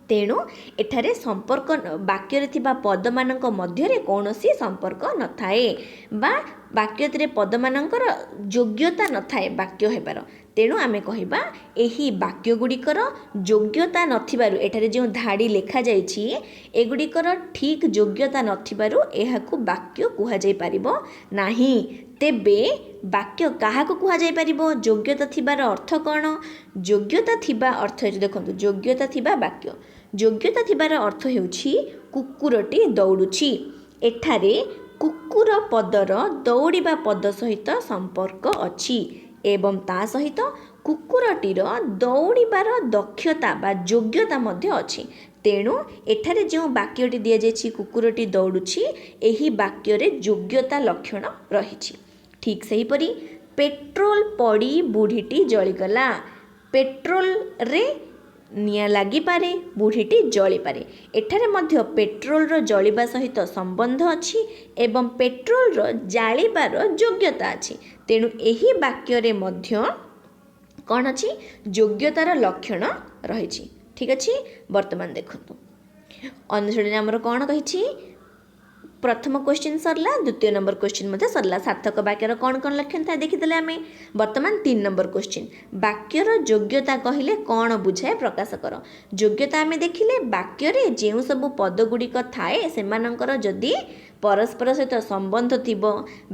ତେଣୁ ଏଠାରେ ସମ୍ପର୍କ ବାକ୍ୟରେ ଥିବା ପଦମାନଙ୍କ ମଧ୍ୟରେ କୌଣସି ସମ୍ପର୍କ ନଥାଏ ବା ବାକ୍ୟଥିରେ ପଦମାନଙ୍କର ଯୋଗ୍ୟତା ନଥାଏ ବାକ୍ୟ ହେବାର। ତେଣୁ ଆମେ କହିବା ଏହି ବାକ୍ୟ ଗୁଡ଼ିକର ଯୋଗ୍ୟତା ନଥିବାରୁ, ଏଠାରେ ଯେଉଁ ଧାଡ଼ି ଲେଖାଯାଇଛି ଏଗୁଡ଼ିକର ଠିକ୍ ଯୋଗ୍ୟତା ନଥିବାରୁ ଏହାକୁ ବାକ୍ୟ କୁହାଯାଇପାରିବ ନାହିଁ। ତେବେ ବାକ୍ୟ କାହାକୁ କୁହାଯାଇପାରିବ? ଯୋଗ୍ୟତା ଥିବାର ଅର୍ଥ କ'ଣ? ଯୋଗ୍ୟତା ଥିବା ଅର୍ଥ ହେଉଛି, ଦେଖନ୍ତୁ, ଯୋଗ୍ୟତା ଥିବା ବାକ୍ୟ। ଯୋଗ୍ୟତା ଥିବାର ଅର୍ଥ ହେଉଛି କୁକୁରଟି ଦୌଡ଼ୁଛି। ଏଠାରେ କୁକୁର ପଦର ଦୌଡ଼ିବା ପଦ ସହିତ ସମ୍ପର୍କ ଅଛି ଏବଂ ତା ସହିତ କୁକୁରଟିର ଦୌଡ଼ିବାର ଦକ୍ଷତା ବା ଯୋଗ୍ୟତା ମଧ୍ୟ ଅଛି। ତେଣୁ ଏଠାରେ ଯେଉଁ ବାକ୍ୟଟି ଦିଆଯାଇଛି କୁକୁରଟି ଦୌଡ଼ୁଛି, ଏହି ବାକ୍ୟରେ ଯୋଗ୍ୟତା ଲକ୍ଷଣ ରହିଛି। ଠିକ୍ ସେହିପରି ପେଟ୍ରୋଲ ପଡ଼ି ବୁଢ଼ୀଟି ଜଳିଗଲା। ପେଟ୍ରୋଲରେ ନିଆଁ ଲାଗିପାରେ, ବୁଢ଼ୀଟି ଜଳିପାରେ। ଏଠାରେ ମଧ୍ୟ ପେଟ୍ରୋଲର ଜଳିବା ସହିତ ସମ୍ବନ୍ଧ ଅଛି ଏବଂ ପେଟ୍ରୋଲର ଜାଳିବାର ଯୋଗ୍ୟତା ଅଛି। ତେଣୁ ଏହି ବାକ୍ୟରେ ମଧ୍ୟ କ'ଣ ଅଛି? ଯୋଗ୍ୟତାର ଲକ୍ଷଣ ରହିଛି। ଠିକ୍ ଅଛି। ବର୍ତ୍ତମାନ ଦେଖନ୍ତୁ ଅନୁଶୀଳନୀ ଆମର କ'ଣ କହିଛି। ପ୍ରଥମ କ୍ୱେଶ୍ଚିନ୍ ସରିଲା, ଦ୍ୱିତୀୟ ନମ୍ବର କ୍ୱେଶ୍ଚିନ୍ ମଧ୍ୟ ସରିଲା। ସାର୍ଥକ ବାକ୍ୟର କ'ଣ କ'ଣ ଲକ୍ଷଣ ଥାଏ ଦେଖିଦେଲେ ଆମେ। ବର୍ତ୍ତମାନ 3 ନମ୍ବର କ୍ୱେଶ୍ଚିନ୍, ବାକ୍ୟର ଯୋଗ୍ୟତା କହିଲେ କ'ଣ ବୁଝାଏ ପ୍ରକାଶ କର। ଯୋଗ୍ୟତା ଆମେ ଦେଖିଲେ ବାକ୍ୟରେ ଯେଉଁ ସବୁ ପଦ ଗୁଡ଼ିକ ଥାଏ ସେମାନଙ୍କର ଯଦି ପରସ୍ପର ସହିତ ସମ୍ବନ୍ଧ ଥିବ,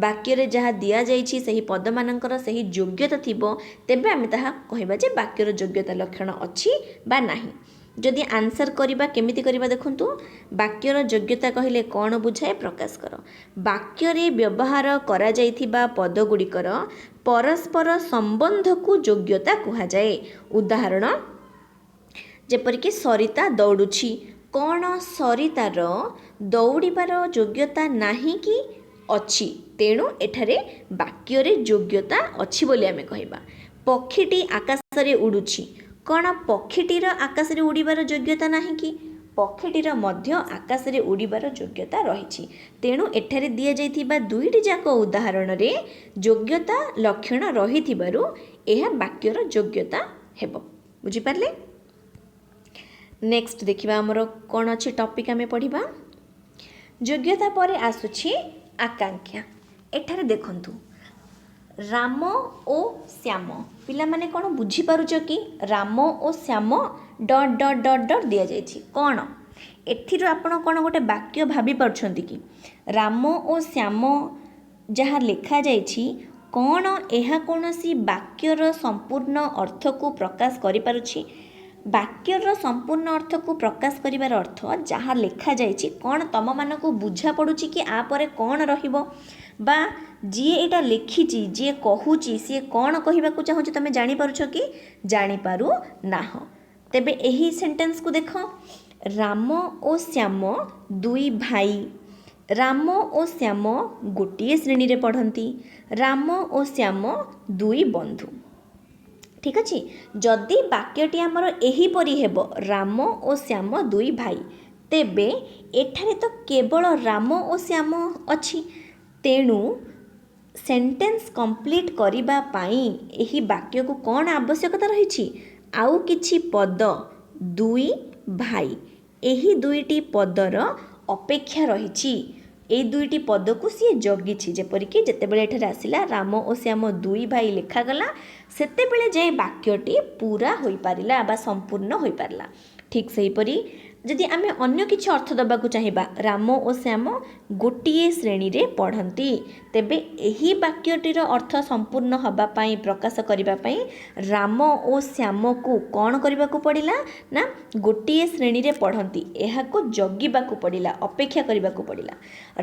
ବାକ୍ୟରେ ଯାହା ଦିଆଯାଇଛି ସେହି ପଦମାନଙ୍କର ସେହି ଯୋଗ୍ୟତା ଥିବ, ତେବେ ଆମେ ତାହା କହିବା ଯେ ବାକ୍ୟର ଯୋଗ୍ୟତା ଲକ୍ଷଣ ଅଛି ବା ନାହିଁ। ଯଦି ଆନ୍ସର୍ କରିବା କେମିତି କରିବା ଦେଖନ୍ତୁ। ବାକ୍ୟର ଯୋଗ୍ୟତା କହିଲେ କ'ଣ ବୁଝାଏ ପ୍ରକାଶ କର। ବାକ୍ୟରେ ବ୍ୟବହାର କରାଯାଇଥିବା ପଦଗୁଡ଼ିକର ପରସ୍ପର ସମ୍ବନ୍ଧକୁ ଯୋଗ୍ୟତା କୁହାଯାଏ। ଉଦାହରଣ ଯେପରିକି ସରିତା ଦୌଡ଼ୁଛି। କ'ଣ ସରିତାର ଦୌଡ଼ିବାର ଯୋଗ୍ୟତା ନାହିଁ କି? ଅଛି। ତେଣୁ ଏଠାରେ ବାକ୍ୟରେ ଯୋଗ୍ୟତା ଅଛି ବୋଲି ଆମେ କହିବା। ପକ୍ଷୀଟି ଆକାଶରେ ଉଡ଼ୁଛି। କ'ଣ ପକ୍ଷୀଟିର ଆକାଶରେ ଉଡ଼ିବାର ଯୋଗ୍ୟତା ନାହିଁ କି? ପକ୍ଷୀଟିର ମଧ୍ୟ ଆକାଶରେ ଉଡ଼ିବାର ଯୋଗ୍ୟତା ରହିଛି। ତେଣୁ ଏଠାରେ ଦିଆଯାଇଥିବା ଦୁଇଟି ଯାକ ଉଦାହରଣରେ ଯୋଗ୍ୟତା ଲକ୍ଷଣ ରହିଥିବାରୁ ଏହା ବାକ୍ୟର ଯୋଗ୍ୟତା ହେବ। ବୁଝିପାରିଲେ? ନେକ୍ସଟ ଦେଖିବା ଆମର କ'ଣ ଅଛି ଟପିକ୍ ଆମେ ପଢ଼ିବା। ଯୋଗ୍ୟତା ପରେ ଆସୁଛି ଆକାଂକ୍ଷା। ଏଠାରେ ଦେଖନ୍ତୁ ରାମ ଓ ଶ୍ୟାମ। ପିଲାମାନେ କ'ଣ ବୁଝିପାରୁଛ କି? ରାମ ଓ Shyam dot dot dot dot ଦିଆଯାଇଛି। କ'ଣ ଏଥିରୁ ଆପଣ କ'ଣ ଗୋଟେ ବାକ୍ୟ ଭାବି ପାରୁଛନ୍ତି କି? ରାମ ଓ ଶ୍ୟାମ ଯାହା ଲେଖାଯାଇଛି, କ'ଣ ଏହା କୌଣସି ବାକ୍ୟର ସମ୍ପୂର୍ଣ୍ଣ ଅର୍ଥକୁ ପ୍ରକାଶ କରିପାରୁଛି? ବାକ୍ୟର ସମ୍ପୂର୍ଣ୍ଣ ଅର୍ଥକୁ ପ୍ରକାଶ କରିବାର ଅର୍ଥ ଯାହା ଲେଖାଯାଇଛି କ'ଣ ତୁମମାନଙ୍କୁ ବୁଝା ପଡ଼ୁଛି କି ଆ ପରେ କ'ଣ ରହିବ, ବା ଯିଏ ଏଇଟା ଲେଖିଛି, ଯିଏ କହୁଛି, ସିଏ କ'ଣ କହିବାକୁ ଚାହୁଁଛି ତୁମେ ଜାଣିପାରୁଛ କି? ଜାଣିପାରୁ ନାହଁ। ତେବେ ଏହି ସେଣ୍ଟେନ୍ସକୁ ଦେଖ, ରାମ ଓ ଶ୍ୟାମ ଦୁଇ ଭାଇ। ରାମ ଓ ଶ୍ୟାମ ଗୋଟିଏ ଶ୍ରେଣୀରେ ପଢ଼ନ୍ତି। ରାମ ଓ ଶ୍ୟାମ ଦୁଇ ବନ୍ଧୁ। ଠିକ୍ ଅଛି। ଯଦି ବାକ୍ୟଟି ଆମର ଏହିପରି ହେବ, ରାମ ଓ ଶ୍ୟାମ ଦୁଇ ଭାଇ, ତେବେ ଏଠାରେ ତ କେବଳ ରାମ ଓ ଶ୍ୟାମ ଅଛି। ତେଣୁ ସେଣ୍ଟେନ୍ସ କମ୍ପ୍ଲିଟ୍ କରିବା ପାଇଁ ଏହି ବାକ୍ୟକୁ କ'ଣ ଆବଶ୍ୟକତା ରହିଛି? ଆଉ କିଛି ପଦ, ଦୁଇ ଭାଇ, ଏହି ଦୁଇଟି ପଦର ଅପେକ୍ଷା ରହିଛି। ଏଇ ଦୁଇଟି ପଦକୁ ସିଏ ଜଗିଛି। ଯେପରିକି ଯେତେବେଳେ ଏଠାରେ ଆସିଲା ରାମ ଓ ଶ୍ୟାମ ଦୁଇ ଭାଇ ଲେଖାଗଲା, ସେତେବେଳେ ଯାଇ ବାକ୍ୟଟି ପୁରା ହୋଇପାରିଲା ବା ସମ୍ପୂର୍ଣ୍ଣ ହୋଇପାରିଲା। ଠିକ୍ ସେହିପରି ଯଦି ଆମେ ଅନ୍ୟ କିଛି ଅର୍ଥ ଦେବାକୁ ଚାହିଁବା, ରାମ ଓ ଶ୍ୟାମ ଗୋଟିଏ ଶ୍ରେଣୀରେ ପଢ଼ନ୍ତି, ତେବେ ଏହି ବାକ୍ୟଟିର ଅର୍ଥ ସମ୍ପୂର୍ଣ୍ଣ ହେବା ପାଇଁ, ପ୍ରକାଶ କରିବା ପାଇଁ ରାମ ଓ ଶ୍ୟାମକୁ କ'ଣ କରିବାକୁ ପଡ଼ିଲା ନା ଗୋଟିଏ ଶ୍ରେଣୀରେ ପଢ଼ନ୍ତି, ଏହାକୁ ଜଗିବାକୁ ପଡ଼ିଲା, ଅପେକ୍ଷା କରିବାକୁ ପଡ଼ିଲା।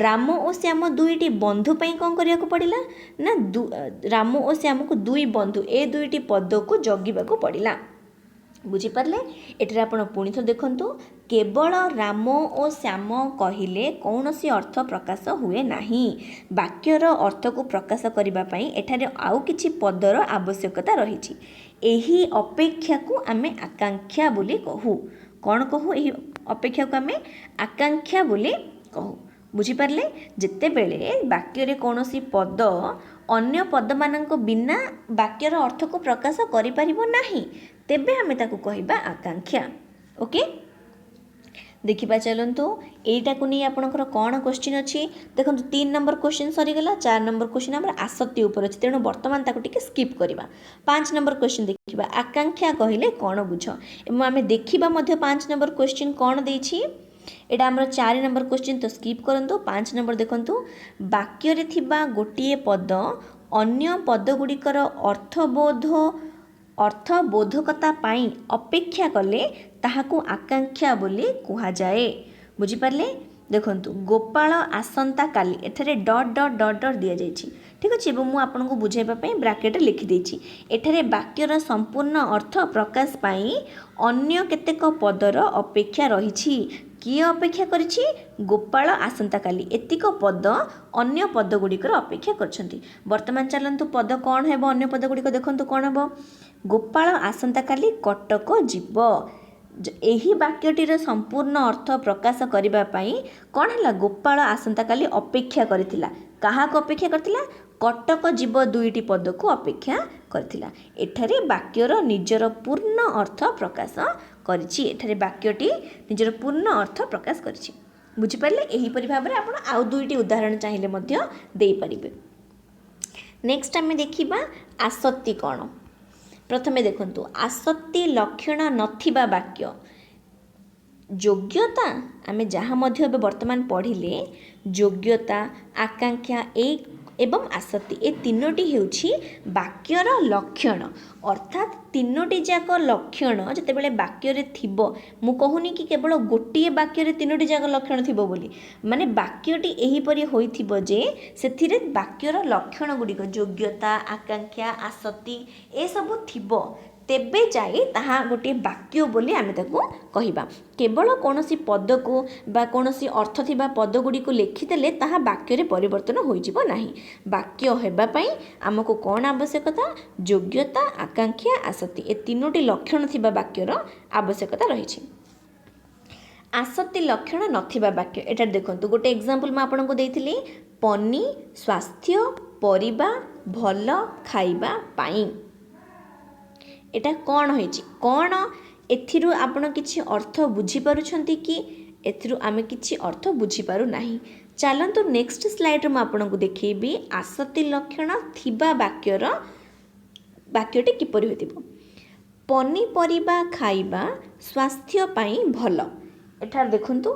ରାମ ଓ ଶ୍ୟାମ ଦୁଇଟି ବନ୍ଧୁ ପାଇଁ କ'ଣ କରିବାକୁ ପଡ଼ିଲା ନା ରାମ ଓ ଶ୍ୟାମକୁ ଦୁଇ ବନ୍ଧୁ, ଏ ଦୁଇଟି ପଦକୁ ଜଗିବାକୁ ପଡ଼ିଲା। ବୁଝିପାରିଲେ? ଏଠାରେ ଆପଣ ପୁଣି ଥରେ ଦେଖନ୍ତୁ, କେବଳ ରାମ ଓ ଶ୍ୟାମ କହିଲେ କୌଣସି ଅର୍ଥ ପ୍ରକାଶ ହୁଏ ନାହିଁ। ବାକ୍ୟର ଅର୍ଥକୁ ପ୍ରକାଶ କରିବା ପାଇଁ ଏଠାରେ ଆଉ କିଛି ପଦର ଆବଶ୍ୟକତା ରହିଛି। ଏହି ଅପେକ୍ଷାକୁ ଆମେ ଆକାଂକ୍ଷା ବୋଲି କହୁ। କ'ଣ କହୁ? ଏହି ଅପେକ୍ଷାକୁ ଆମେ ଆକାଂକ୍ଷା ବୋଲି କହୁ। ବୁଝିପାରିଲେ? ଯେତେବେଳେ ବାକ୍ୟରେ କୌଣସି ପଦ ଅନ୍ୟ ପଦମାନଙ୍କ ବିନା ବାକ୍ୟର ଅର୍ଥକୁ ପ୍ରକାଶ କରିପାରିବ ନାହିଁ, ତେବେ ଆମେ ତାକୁ କହିବା ଆକାଂକ୍ଷା। ଓକେ, ଦେଖିବା ଚାଲନ୍ତୁ ଏଇଟାକୁ ନେଇ ଆପଣଙ୍କର କ'ଣ କ୍ୱେଶ୍ଚିନ୍ ଅଛି। ଦେଖନ୍ତୁ 3 ନମ୍ବର କ୍ୱେଶ୍ଚିନ୍ ସରିଗଲା। 4 ନମ୍ବର କ୍ୱେଶ୍ଚିନ୍ ଆମର ଆସକ୍ତି ଉପରେ ଅଛି, ତେଣୁ ବର୍ତ୍ତମାନ ତାକୁ ଟିକେ ସ୍କିପ୍ କରିବା। 5 ନମ୍ବର କ୍ୱେଶ୍ଚିନ୍ ଦେଖିବା, ଆକାଂକ୍ଷା କହିଲେ କ'ଣ ବୁଝ? ଏବଂ ଆମେ ଦେଖିବା ମଧ୍ୟ 5 ନମ୍ବର କ୍ୱେଶ୍ଚିନ୍ କ'ଣ ଦେଇଛି। ଏଇଟା ଆମର 4 ନମ୍ବର କ୍ୱେଶ୍ଚିନ୍, ତ ସ୍କିପ୍ କରନ୍ତୁ। 5 ନମ୍ବର ଦେଖନ୍ତୁ, ବାକ୍ୟରେ ଥିବା ଗୋଟିଏ ପଦ ଅନ୍ୟ ପଦଗୁଡ଼ିକର ଅର୍ଥବୋଧକତା ପାଇଁ ଅପେକ୍ଷା କଲେ ତାହାକୁ ଆକାଂକ୍ଷା ବୋଲି କୁହାଯାଏ। ବୁଝିପାରିଲେ? ଦେଖନ୍ତୁ, ଗୋପାଳ ଆସନ୍ତା କାଲି, ଏଠାରେ ଡଟ୍ ଡଟ୍ ଡଟ୍ ଡଟ୍ ଦିଆଯାଇଛି, ଠିକ୍ ଅଛି, ଏବଂ ମୁଁ ଆପଣଙ୍କୁ ବୁଝାଇବା ପାଇଁ ବ୍ରାକେଟ୍ରେ ଲେଖିଦେଇଛି। ଏଠାରେ ବାକ୍ୟର ସମ୍ପୂର୍ଣ୍ଣ ଅର୍ଥ ପ୍ରକାଶ ପାଇଁ ଅନ୍ୟ କେତେକ ପଦର ଅପେକ୍ଷା ରହିଛି। କିଏ ଅପେକ୍ଷା କରିଛି? ଗୋପାଳ ଆସନ୍ତାକାଲି, ଏତିକ ପଦ ଅନ୍ୟ ପଦ ଗୁଡ଼ିକର ଅପେକ୍ଷା କରିଛନ୍ତି। ବର୍ତ୍ତମାନ ଚାଲନ୍ତୁ ପଦ କ'ଣ ହେବ, ଅନ୍ୟ ପଦ ଗୁଡ଼ିକ ଦେଖନ୍ତୁ କ'ଣ ହେବ। ଗୋପାଳ ଆସନ୍ତାକାଲି କଟକ ଯିବ। ଏହି ବାକ୍ୟଟିର ସମ୍ପୂର୍ଣ୍ଣ ଅର୍ଥ ପ୍ରକାଶ କରିବା ପାଇଁ କ'ଣ ହେଲା? ଗୋପାଳ ଆସନ୍ତାକାଲି ଅପେକ୍ଷା କରିଥିଲା। କାହାକୁ ଅପେକ୍ଷା କରିଥିଲା? କଟକ ଯିବ ଦୁଇଟି ପଦକୁ ଅପେକ୍ଷା କରିଥିଲା। ଏଠାରେ ବାକ୍ୟର ନିଜର ପୂର୍ଣ୍ଣ ଅର୍ଥ ପ୍ରକାଶ କରିଛି। ଏଠାରେ ବାକ୍ୟଟି ନିଜର ପୂର୍ଣ୍ଣ ଅର୍ଥ ପ୍ରକାଶ କରିଛି। ବୁଝିପାରିଲେ? ଏହିପରି ଭାବରେ ଆପଣ ଆଉ ଦୁଇଟି ଉଦାହରଣ ଚାହିଁଲେ ମଧ୍ୟ ଦେଇପାରିବେ। ନେକ୍ସଟ ଆମେ ଦେଖିବା ଆସକ୍ତି କ'ଣ। ପ୍ରଥମେ ଦେଖନ୍ତୁ, ଆସକ୍ତି ଲକ୍ଷଣ ନଥିବା ବାକ୍ୟ। ଯୋଗ୍ୟତା ଆମେ ଯାହା ମଧ୍ୟ ଏବେ ବର୍ତ୍ତମାନ ପଢ଼ିଲେ, ଯୋଗ୍ୟତା, ଆକାଂକ୍ଷା ଏଇ ଏବଂ ଆସକ୍ତି, ଏ ତିନୋଟି ହେଉଛି ବାକ୍ୟର ଲକ୍ଷଣ। ଅର୍ଥାତ୍ ତିନୋଟି ଯାକ ଲକ୍ଷଣ ଯେତେବେଳେ ବାକ୍ୟରେ ଥିବ, ମୁଁ କହୁନି କି କେବଳ ଗୋଟିଏ ବାକ୍ୟରେ ତିନୋଟି ଯାକ ଲକ୍ଷଣ ଥିବ ବୋଲି, ମାନେ ବାକ୍ୟଟି ଏହିପରି ହୋଇଥିବ ଯେ ସେଥିରେ ବାକ୍ୟର ଲକ୍ଷଣ ଗୁଡ଼ିକ ଯୋଗ୍ୟତା, ଆକାଂକ୍ଷା, ଆସକ୍ତି ଏସବୁ ଥିବ, ତେବେ ଯାଇ ତାହା ଗୋଟିଏ ବାକ୍ୟ ବୋଲି ଆମେ ତାକୁ କହିବା। କେବଳ କୌଣସି ପଦକୁ ବା କୌଣସି ଅର୍ଥ ଥିବା ପଦ ଗୁଡ଼ିକୁ ଲେଖିଦେଲେ ତାହା ବାକ୍ୟରେ ପରିବର୍ତ୍ତନ ହୋଇଯିବ ନାହିଁ। ବାକ୍ୟ ହେବା ପାଇଁ ଆମକୁ କ'ଣ ଆବଶ୍ୟକତା? ଯୋଗ୍ୟତା, ଆକାଂକ୍ଷା, ଆସକ୍ତି, ଏ ତିନୋଟି ଲକ୍ଷଣ ଥିବା ବାକ୍ୟର ଆବଶ୍ୟକତା ରହିଛି। ଆସକ୍ତି ଲକ୍ଷଣ ନଥିବା ବାକ୍ୟ, ଏଠାରେ ଦେଖନ୍ତୁ ଗୋଟେ ଏକ୍ଜାମ୍ପଲ୍ ମୁଁ ଆପଣଙ୍କୁ ଦେଇଥିଲି, ପନି ସ୍ୱାସ୍ଥ୍ୟ ପରିବା ଭଲ ଖାଇବା ପାଇଁ। ଏଇଟା କ'ଣ ହେଇଛି? କ'ଣ ଏଥିରୁ ଆପଣ କିଛି ଅର୍ଥ ବୁଝିପାରୁଛନ୍ତି କି? ଏଥିରୁ ଆମେ କିଛି ଅର୍ଥ ବୁଝିପାରୁନାହିଁ। ଚାଲନ୍ତୁ ନେକ୍ସଟ ସ୍ଲାଇଡ଼୍ରେ ମୁଁ ଆପଣଙ୍କୁ ଦେଖେଇବି ଆସକ୍ତି ଲକ୍ଷଣ ଥିବା ବାକ୍ୟର ବାକ୍ୟଟି କିପରି ହୋଇଥିବ। ପନିପରିବା ଖାଇବା ସ୍ୱାସ୍ଥ୍ୟ ପାଇଁ ଭଲ। ଏଠାରେ ଦେଖନ୍ତୁ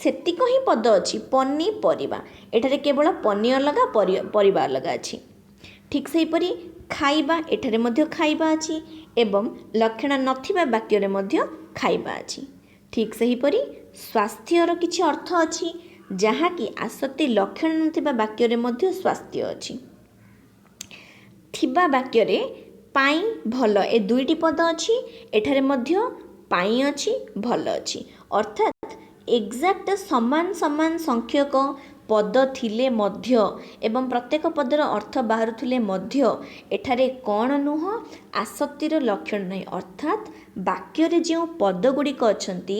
ସେତିକ ହିଁ ପଦ ଅଛି, ପନିପରିବା। ଏଠାରେ କେବଳ ପନି ଅଲଗା, ପରିବା ଅଲଗା ଅଛି। ଠିକ୍ ସେହିପରି ଖାଇବା, ଏଠାରେ ମଧ୍ୟ ଖାଇବା ଅଛି ଏବଂ ଲକ୍ଷଣ ନଥିବା ବାକ୍ୟରେ ମଧ୍ୟ ଖାଇବା ଅଛି। ଠିକ୍ ସେହିପରି ସ୍ୱାସ୍ଥ୍ୟର କିଛି ଅର୍ଥ ଅଛି, ଯାହାକି ଆସକ୍ତି ଲକ୍ଷଣ ନଥିବା ବାକ୍ୟରେ ମଧ୍ୟ ସ୍ୱାସ୍ଥ୍ୟ ଅଛି। ଥିବା ବାକ୍ୟରେ ପାଇଁ ଭଲ ଏ ଦୁଇଟି ପଦ ଅଛି, ଏଠାରେ ମଧ୍ୟ ପାଇଁ ଅଛି, ଭଲ ଅଛି। ଅର୍ଥାତ୍ ଏକ୍ଜାକ୍ଟ ସମାନ ସମାନ ସଂଖ୍ୟକ ପଦ ଥିଲେ ମଧ୍ୟ ଏବଂ ପ୍ରତ୍ୟେକ ପଦର ଅର୍ଥ ବାହାରୁଥିଲେ ମଧ୍ୟ ଏଠାରେ କ'ଣ ନୁହଁ? ଆସକ୍ତିର ଲକ୍ଷଣ ନାହିଁ। ଅର୍ଥାତ୍ ବାକ୍ୟରେ ଯେଉଁ ପଦ ଗୁଡ଼ିକ ଅଛନ୍ତି,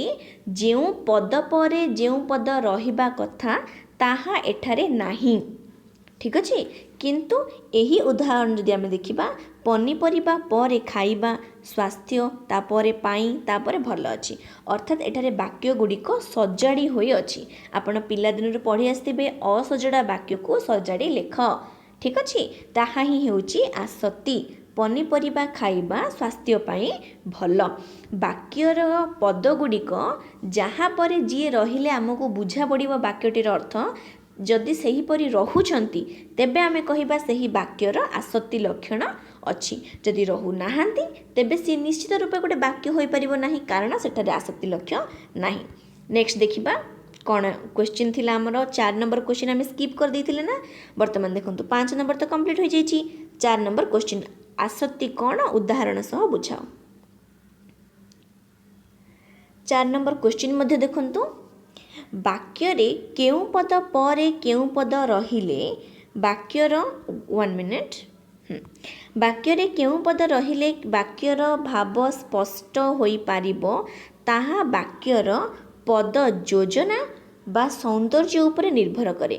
ଯେଉଁ ପଦ ପରେ ଯେଉଁ ପଦ ରହିବା କଥା ତାହା ଏଠାରେ ନାହିଁ। ଠିକ୍ ଅଛି। କିନ୍ତୁ ଏହି ଉଦାହରଣ ଯଦି ଆମେ ଦେଖିବା, ପନିପରିବା ପରେ ଖାଇବା, ସ୍ୱାସ୍ଥ୍ୟ, ତାପରେ ପାଇଁ, ତାପରେ ଭଲ ଅଛି। ଅର୍ଥାତ୍ ଏଠାରେ ବାକ୍ୟ ଗୁଡ଼ିକ ସଜାଡ଼ି ହୋଇଅଛି। ଆପଣ ପିଲାଦିନରୁ ପଢ଼ି ଆସିଥିବେ, ଅସଜଡ଼ା ବାକ୍ୟକୁ ସଜାଡ଼ି ଲେଖ। ଠିକ୍ ଅଛି, ତାହା ହିଁ ହେଉଛି ଆସକ୍ତି। ପନିପରିବା ଖାଇବା ସ୍ୱାସ୍ଥ୍ୟ ପାଇଁ ଭଲ। ବାକ୍ୟର ପଦ ଗୁଡ଼ିକ ଯାହା ପରେ ଯିଏ ରହିଲେ ଆମକୁ ବୁଝା ପଡ଼ିବ ବାକ୍ୟଟିର ଅର୍ଥ, ଯଦି ସେହିପରି ରହୁଛନ୍ତି ତେବେ ଆମେ କହିବା ସେହି ବାକ୍ୟର ଆସକ୍ତି ଲକ୍ଷଣ ଅଛି। ଯଦି ରହୁନାହାନ୍ତି ତେବେ ସିଏ ନିଶ୍ଚିତ ରୂପେ ଗୋଟେ ବାକ୍ୟ ହୋଇପାରିବ ନାହିଁ, କାରଣ ସେଠାରେ ଆସକ୍ତି ଲକ୍ଷ୍ୟ ନାହିଁ। ନେକ୍ସଟ ଦେଖିବା କ'ଣ କ୍ୱେଶ୍ଚିନ୍ ଥିଲା ଆମର। 4 ନମ୍ବର କ୍ୱେଶ୍ଚିନ୍ ଆମେ ସ୍କିପ୍ କରିଦେଇଥିଲେ ନା। ବର୍ତ୍ତମାନ ଦେଖନ୍ତୁ 5 ନମ୍ବର ତ କମ୍ପ୍ଲିଟ୍ ହୋଇଯାଇଛି। 4 ନମ୍ବର କ୍ୱେଶ୍ଚିନ୍, ଆସକ୍ତି କ'ଣ ଉଦାହରଣ ସହ ବୁଝାଅ। 4 ନମ୍ବର କ୍ୱେଶ୍ଚିନ୍ ମଧ୍ୟ ଦେଖନ୍ତୁ, ବାକ୍ୟରେ କେଉଁ ପଦ ପରେ କେଉଁ ପଦ ରହିଲେ ବାକ୍ୟର 1 ମିନିଟ୍, ବାକ୍ୟରେ କେଉଁ ପଦ ରହିଲେ ବାକ୍ୟର ଭାବ ସ୍ପଷ୍ଟ ହୋଇପାରିବ ତାହା ବାକ୍ୟର ପଦ ଯୋଜନା ବା ସୌନ୍ଦର୍ଯ୍ୟ ଉପରେ ନିର୍ଭର କରେ।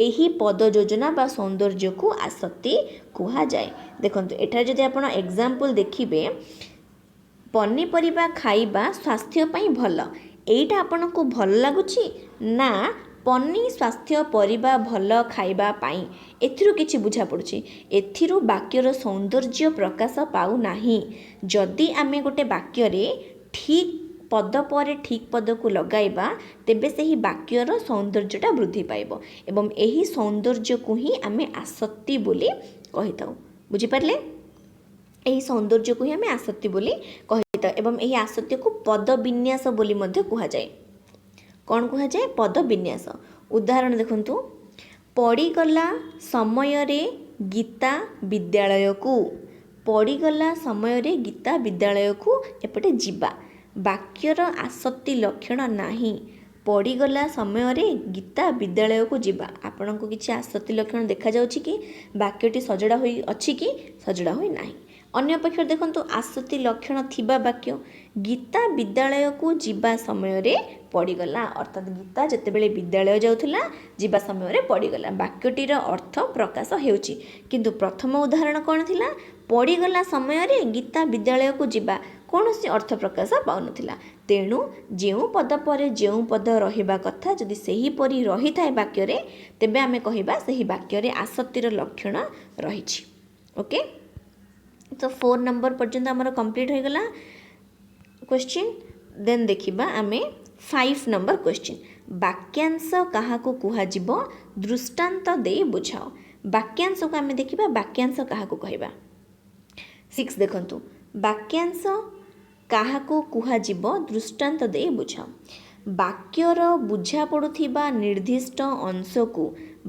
ଏହି ପଦ ଯୋଜନା ବା ସୌନ୍ଦର୍ଯ୍ୟକୁ ଆସକ୍ତି କୁହାଯାଏ। ଦେଖନ୍ତୁ ଏଠାରେ ଯଦି ଆପଣ ଏକ୍ଜାମ୍ପଲ୍ ଦେଖିବେ, ପନିପରିବା ଖାଇବା ସ୍ୱାସ୍ଥ୍ୟ ପାଇଁ ଭଲ, ଏଇଟା ଆପଣଙ୍କୁ ଭଲ ଲାଗୁଛି ନା ପନି ସ୍ୱାସ୍ଥ୍ୟ ପରିବା ଭଲ ଖାଇବା ପାଇଁ? ଏଥିରୁ କିଛି ବୁଝା ପଡ଼ୁଛି? ଏଥିରୁ ବାକ୍ୟର ସୌନ୍ଦର୍ଯ୍ୟ ପ୍ରକାଶ ପାଉନାହିଁ। ଯଦି ଆମେ ଗୋଟେ ବାକ୍ୟରେ ଠିକ୍ ପଦ ପରେ ଠିକ୍ ପଦକୁ ଲଗାଇବା ତେବେ ସେହି ବାକ୍ୟର ସୌନ୍ଦର୍ଯ୍ୟଟା ବୃଦ୍ଧି ପାଇବ ଏବଂ ଏହି ସୌନ୍ଦର୍ଯ୍ୟକୁ ହିଁ ଆମେ ଆସକ୍ତି ବୋଲି କହିଥାଉ। ବୁଝିପାରିଲେ? ଏହି ସୌନ୍ଦର୍ଯ୍ୟକୁ ହିଁ ଆମେ ଆସକ୍ତି ବୋଲି କହିଥାଉ ଏବଂ ଏହି ଆସକ୍ତିକୁ ପଦବିନ୍ୟାସ ବୋଲି ମଧ୍ୟ କୁହାଯାଏ। କ'ଣ କୁହାଯାଏ? ପଦବିନ୍ୟାସ। ଉଦାହରଣ ଦେଖନ୍ତୁ, ପଡ଼ିଗଲା ସମୟରେ ଗୀତା ବିଦ୍ୟାଳୟକୁ। ପଡ଼ିଗଲା ସମୟରେ ଗୀତା ବିଦ୍ୟାଳୟକୁ, ଏପଟେ ଯିବା, ବାକ୍ୟର ଆସକ୍ତି ଲକ୍ଷଣ ନାହିଁ। ପଡ଼ିଗଲା ସମୟରେ ଗୀତା ବିଦ୍ୟାଳୟକୁ ଯିବା, ଆପଣଙ୍କୁ କିଛି ଆସକ୍ତି ଲକ୍ଷଣ ଦେଖାଯାଉଛି କି? ବାକ୍ୟଟି ସଜଡ଼ା ହୋଇ ଅଛି କି? ସଜଡ଼ା ହୋଇ ନାହିଁ। ଅନ୍ୟ ପକ୍ଷରେ ଦେଖନ୍ତୁ, ଆସକ୍ତି ଲକ୍ଷଣ ଥିବା ବାକ୍ୟ, ଗୀତା ବିଦ୍ୟାଳୟକୁ ଯିବା ସମୟରେ ପଡ଼ିଗଲା। ଅର୍ଥାତ୍ ଗୀତା ଯେତେବେଳେ ବିଦ୍ୟାଳୟ ଯାଉଥିଲା, ଯିବା ସମୟରେ ପଡ଼ିଗଲା। ବାକ୍ୟଟିର ଅର୍ଥ ପ୍ରକାଶ ହେଉଛି। କିନ୍ତୁ ପ୍ରଥମ ଉଦାହରଣ କ'ଣ ଥିଲା? ପଡ଼ିଗଲା ସମୟରେ ଗୀତା ବିଦ୍ୟାଳୟକୁ ଯିବା, କୌଣସି ଅର୍ଥ ପ୍ରକାଶ ପାଉନଥିଲା। ତେଣୁ ଯେଉଁ ପଦ ପରେ ଯେଉଁ ପଦ ରହିବା କଥା, ଯଦି ସେହିପରି ରହିଥାଏ ବାକ୍ୟରେ, ତେବେ ଆମେ କହିବା ସେହି ବାକ୍ୟରେ ଆସକ୍ତିର ଲକ୍ଷଣ ରହିଛି। ଓକେ, ତ 4 ନମ୍ବର ପର୍ଯ୍ୟନ୍ତ ଆମର କମ୍ପ୍ଲିଟ୍ ହୋଇଗଲା କ୍ୱେଶ୍ଚିନ୍। ଦେନ୍ ଦେଖିବା ଆମେ 5 ନମ୍ବର କ୍ୱେଶ୍ଚିନ୍। ବାକ୍ୟାଂଶ କାହାକୁ କୁହାଯିବ? ଦୃଷ୍ଟାନ୍ତ ଦେଇ ବୁଝାଅ। ବାକ୍ୟାଂଶକୁ ଆମେ ଦେଖିବା, ବାକ୍ୟାଂଶ କାହାକୁ କହିବା। 6 ଦେଖନ୍ତୁ, ବାକ୍ୟାଂଶ କାହାକୁ କୁହାଯିବ? ଦୃଷ୍ଟାନ୍ତ ଦେଇ ବୁଝାଅ। ବାକ୍ୟର ବୁଝା ପଡ଼ୁଥିବା ନିର୍ଦ୍ଦିଷ୍ଟ ଅଂଶକୁ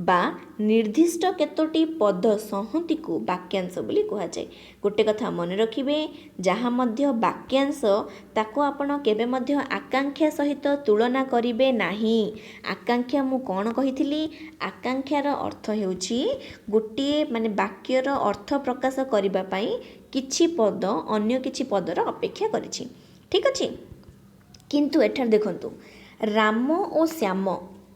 ବା ନିର୍ଦ୍ଦିଷ୍ଟ କେତୋଟି ପଦ ସଂହତିକୁ ବାକ୍ୟାଂଶ ବୋଲି କୁହାଯାଏ। ଗୋଟେ କଥା ମନେ ରଖିବେ, ଯାହା ମଧ୍ୟ ବାକ୍ୟାଂଶ, ତାକୁ ଆପଣ କେବେ ମଧ୍ୟ ଆକାଂକ୍ଷା ସହିତ ତୁଳନା କରିବେ ନାହିଁ। ଆକାଂକ୍ଷା ମୁଁ କ'ଣ କହିଥିଲି? ଆକାଂକ୍ଷାର ଅର୍ଥ ହେଉଛି ଗୋଟିଏ ମାନେ ବାକ୍ୟର ଅର୍ଥ ପ୍ରକାଶ କରିବା ପାଇଁ କିଛି ପଦ ଅନ୍ୟ କିଛି ପଦର ଅପେକ୍ଷା କରିଛି। ଠିକ୍ ଅଛି? କିନ୍ତୁ ଏଠାରେ ଦେଖନ୍ତୁ, ରାମ ଓ ଶ୍ୟାମ,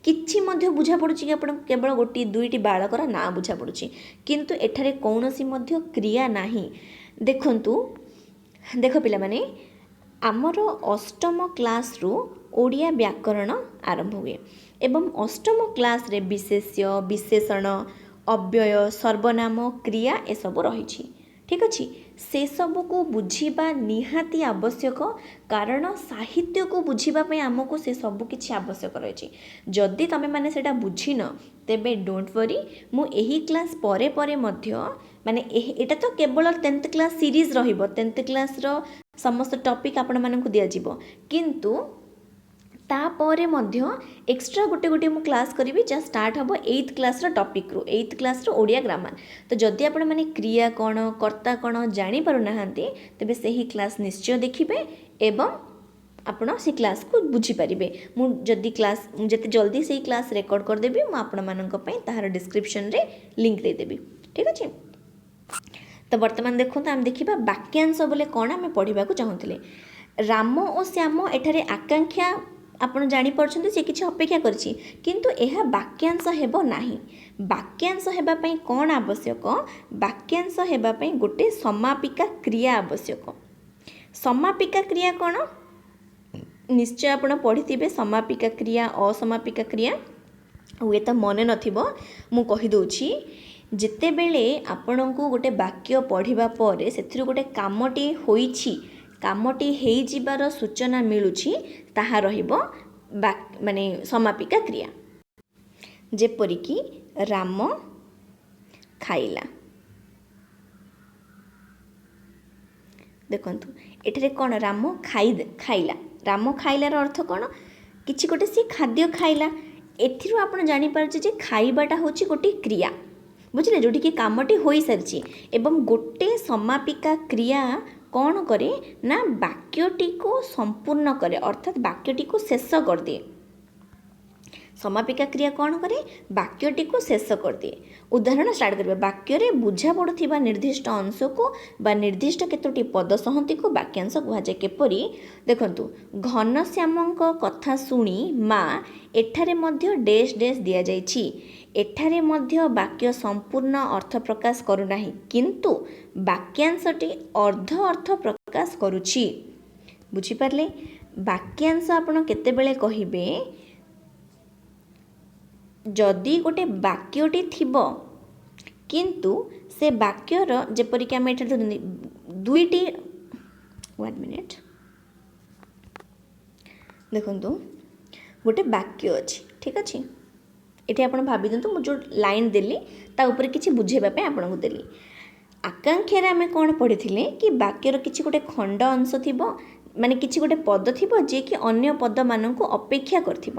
କିଛି ମଧ୍ୟ ବୁଝା ପଡ଼ୁଛି କି ଆପଣଙ୍କୁ? କେବଳ ଗୋଟିଏ ଦୁଇଟି ବାଳକର ନାଁ ବୁଝା ପଡ଼ୁଛି, କିନ୍ତୁ ଏଠାରେ କୌଣସି ମଧ୍ୟ କ୍ରିୟା ନାହିଁ। ଦେଖନ୍ତୁ, ଦେଖ ପିଲାମାନେ, ଆମର ଅଷ୍ଟମ କ୍ଲାସ୍ରୁ ଓଡ଼ିଆ ବ୍ୟାକରଣ ଆରମ୍ଭ ହୁଏ ଏବଂ ଅଷ୍ଟମ କ୍ଲାସ୍ରେ ବିଶେଷ୍ୟ, ବିଶେଷଣ, ଅବ୍ୟୟ, ସର୍ବନାମ, କ୍ରିୟା ଏସବୁ ରହିଛି। ଠିକ୍ ଅଛି? ସେସବୁକୁ ବୁଝିବା ନିହାତି ଆବଶ୍ୟକ, କାରଣ ସାହିତ୍ୟକୁ ବୁଝିବା ପାଇଁ ଆମକୁ ସେ ସବୁ କିଛି ଆବଶ୍ୟକ ରହିଛି। ଯଦି ତୁମେମାନେ ସେଇଟା ବୁଝିନ, ତେବେ don't worry, ମୁଁ ଏହି କ୍ଲାସ୍ ପରେ ପରେ ମଧ୍ୟ, ମାନେ ଏଇଟା ତ କେବଳ 10th class series ରହିବ, 10th କ୍ଲାସ୍ର ସମସ୍ତ ଟପିକ୍ ଆପଣମାନଙ୍କୁ ଦିଆଯିବ, କିନ୍ତୁ ତାପରେ ମଧ୍ୟ ଏକ୍ସଟ୍ରା ଗୋଟେ ଗୋଟେ ମୁଁ କ୍ଲାସ୍ କରିବି, ଯାହା ଷ୍ଟାର୍ଟ ହେବ 8th କ୍ଲାସ୍ର ଟପିକ୍ରୁ, 8th କ୍ଲାସ୍ର ଓଡ଼ିଆ ଗ୍ରାମାର। ତ ଯଦି ଆପଣମାନେ କ୍ରିୟା କ'ଣ, କର୍ତ୍ତା କ'ଣ ଜାଣିପାରୁନାହାନ୍ତି, ତେବେ ସେହି କ୍ଲାସ୍ ନିଶ୍ଚୟ ଦେଖିବେ ଏବଂ ଆପଣ ସେ କ୍ଲାସ୍କୁ ବୁଝିପାରିବେ। ମୁଁ ଯଦି କ୍ଲାସ୍, ମୁଁ ଯେତେ ଜଲ୍ଦି ସେଇ କ୍ଲାସ୍ ରେକର୍ଡ଼ କରିଦେବି, ମୁଁ ଆପଣମାନଙ୍କ ପାଇଁ ତାହାର ଡିସ୍କ୍ରିପ୍ସନ୍ରେ ଲିଙ୍କ୍ ଦେଇଦେବି। ଠିକ୍ ଅଛି? ତ ବର୍ତ୍ତମାନ ଦେଖନ୍ତୁ, ଆମେ ଦେଖିବା ବାକ୍ୟାଂଶ ବୋଲେ କ'ଣ ଆମେ ପଢ଼ିବାକୁ ଚାହୁଁଥିଲେ। ରାମ ଓ ଶ୍ୟାମ, ଏଠାରେ ଆକାଂକ୍ଷା ଆପଣ ଜାଣିପାରୁଛନ୍ତି, ସେ କିଛି ଅପେକ୍ଷା କରିଛି, କିନ୍ତୁ ଏହା ବାକ୍ୟାଂଶ ହେବ ନାହିଁ। ବାକ୍ୟାଂଶ ହେବା ପାଇଁ କ'ଣ ଆବଶ୍ୟକ? ବାକ୍ୟାଂଶ ହେବା ପାଇଁ ଗୋଟେ ସମାପିକା କ୍ରିୟା ଆବଶ୍ୟକ। ସମାପିକା କ୍ରିୟା କ'ଣ? ନିଶ୍ଚୟ ଆପଣ ପଢ଼ିଥିବେ ସମାପିକା କ୍ରିୟା, ଅସମାପିକା କ୍ରିୟା। ହୁଏତ ମନେ ନଥିବ, ମୁଁ କହିଦେଉଛି। ଯେତେବେଳେ ଆପଣଙ୍କୁ ଗୋଟେ ବାକ୍ୟ ପଢ଼ିବା ପରେ ସେଥିରୁ ଗୋଟେ କାମଟି ହୋଇଛି, କାମଟି ହେଇଯିବାର ସୂଚନା ମିଳୁଛି, ତାହା ରହିବ ମାନେ ସମାପିକା କ୍ରିୟା। ଯେପରିକି ରାମ ଖାଇଲା। ଦେଖନ୍ତୁ, ଏଠାରେ କ'ଣ? ରାମ ଖାଇଲା। ରାମ ଖାଇଲାର ଅର୍ଥ କ'ଣ? କିଛି ଗୋଟେ ସିଏ ଖାଦ୍ୟ ଖାଇଲା। ଏଥିରୁ ଆପଣ ଜାଣିପାରୁଛେ ଯେ ଖାଇବାଟା ହେଉଛି ଗୋଟିଏ କ୍ରିୟା, ବୁଝିଲେ, ଯେଉଁଠିକି କାମଟି ହୋଇସାରିଛି। ଏବଂ ଗୋଟେ ସମାପିକା କ୍ରିୟା କ'ଣ କରେ ନା ବାକ୍ୟଟିକୁ ସମ୍ପୂର୍ଣ୍ଣ କରେ, ଅର୍ଥାତ୍ ବାକ୍ୟଟିକୁ ଶେଷ କରିଦିଏ। ସମାପିକା କ୍ରିୟା କ'ଣ କରେ? ବାକ୍ୟଟିକୁ ଶେଷ କରିଦିଏ। ଉଦାହରଣ ଷ୍ଟାର୍ଟ କରିବା। ବାକ୍ୟରେ ବୁଝା ପଡ଼ୁଥିବା ନିର୍ଦ୍ଦିଷ୍ଟ ଅଂଶକୁ ବା ନିର୍ଦ୍ଦିଷ୍ଟ କେତୋଟି ପଦ ସଂହତିକୁ ବାକ୍ୟାଂଶ କୁହାଯାଏ। କିପରି? ଦେଖନ୍ତୁ, ଘନଶ୍ୟାମଙ୍କ କଥା ଶୁଣି ମା, ଏଠାରେ ମଧ୍ୟ ଡେସ୍ ଡେସ୍ ଦିଆଯାଇଛି। ଏଠାରେ ମଧ୍ୟ ବାକ୍ୟ ସମ୍ପୂର୍ଣ୍ଣ ଅର୍ଥ ପ୍ରକାଶ କରୁନାହିଁ, କିନ୍ତୁ ବାକ୍ୟାଂଶଟି ଅର୍ଦ୍ଧ ଅର୍ଥ ପ୍ରକାଶ କରୁଛି। ବୁଝିପାରିଲେ? ବାକ୍ୟାଂଶ ଆପଣ କେତେବେଳେ କହିବେ? ଯଦି ଗୋଟେ ବାକ୍ୟଟି ଥିବ, କିନ୍ତୁ ସେ ବାକ୍ୟର, ଯେପରିକି ଆମେ ଏଠାରେ ଧରନ୍ତି ଦୁଇଟି, ୱାନ୍ ମିନିଟ୍, ଦେଖନ୍ତୁ, ଗୋଟେ ବାକ୍ୟ ଅଛି। ଠିକ୍ ଅଛି? ଏଠି ଆପଣ ଭାବି ଦିଅନ୍ତୁ, ମୁଁ ଯେଉଁ ଲାଇନ୍ ଦେଲି ତା ଉପରେ କିଛି ବୁଝେଇବା ପାଇଁ ଆପଣଙ୍କୁ ଦେଲି। ଆକାଂକ୍ଷାରେ ଆମେ କ'ଣ ପଢ଼ିଥିଲେ କି ବାକ୍ୟର କିଛି ଗୋଟେ ଖଣ୍ଡ ଅଂଶ ଥିବ, ମାନେ କିଛି ଗୋଟେ ପଦ ଥିବ ଯିଏକି ଅନ୍ୟ ପଦମାନଙ୍କୁ ଅପେକ୍ଷା କରିଥିବ,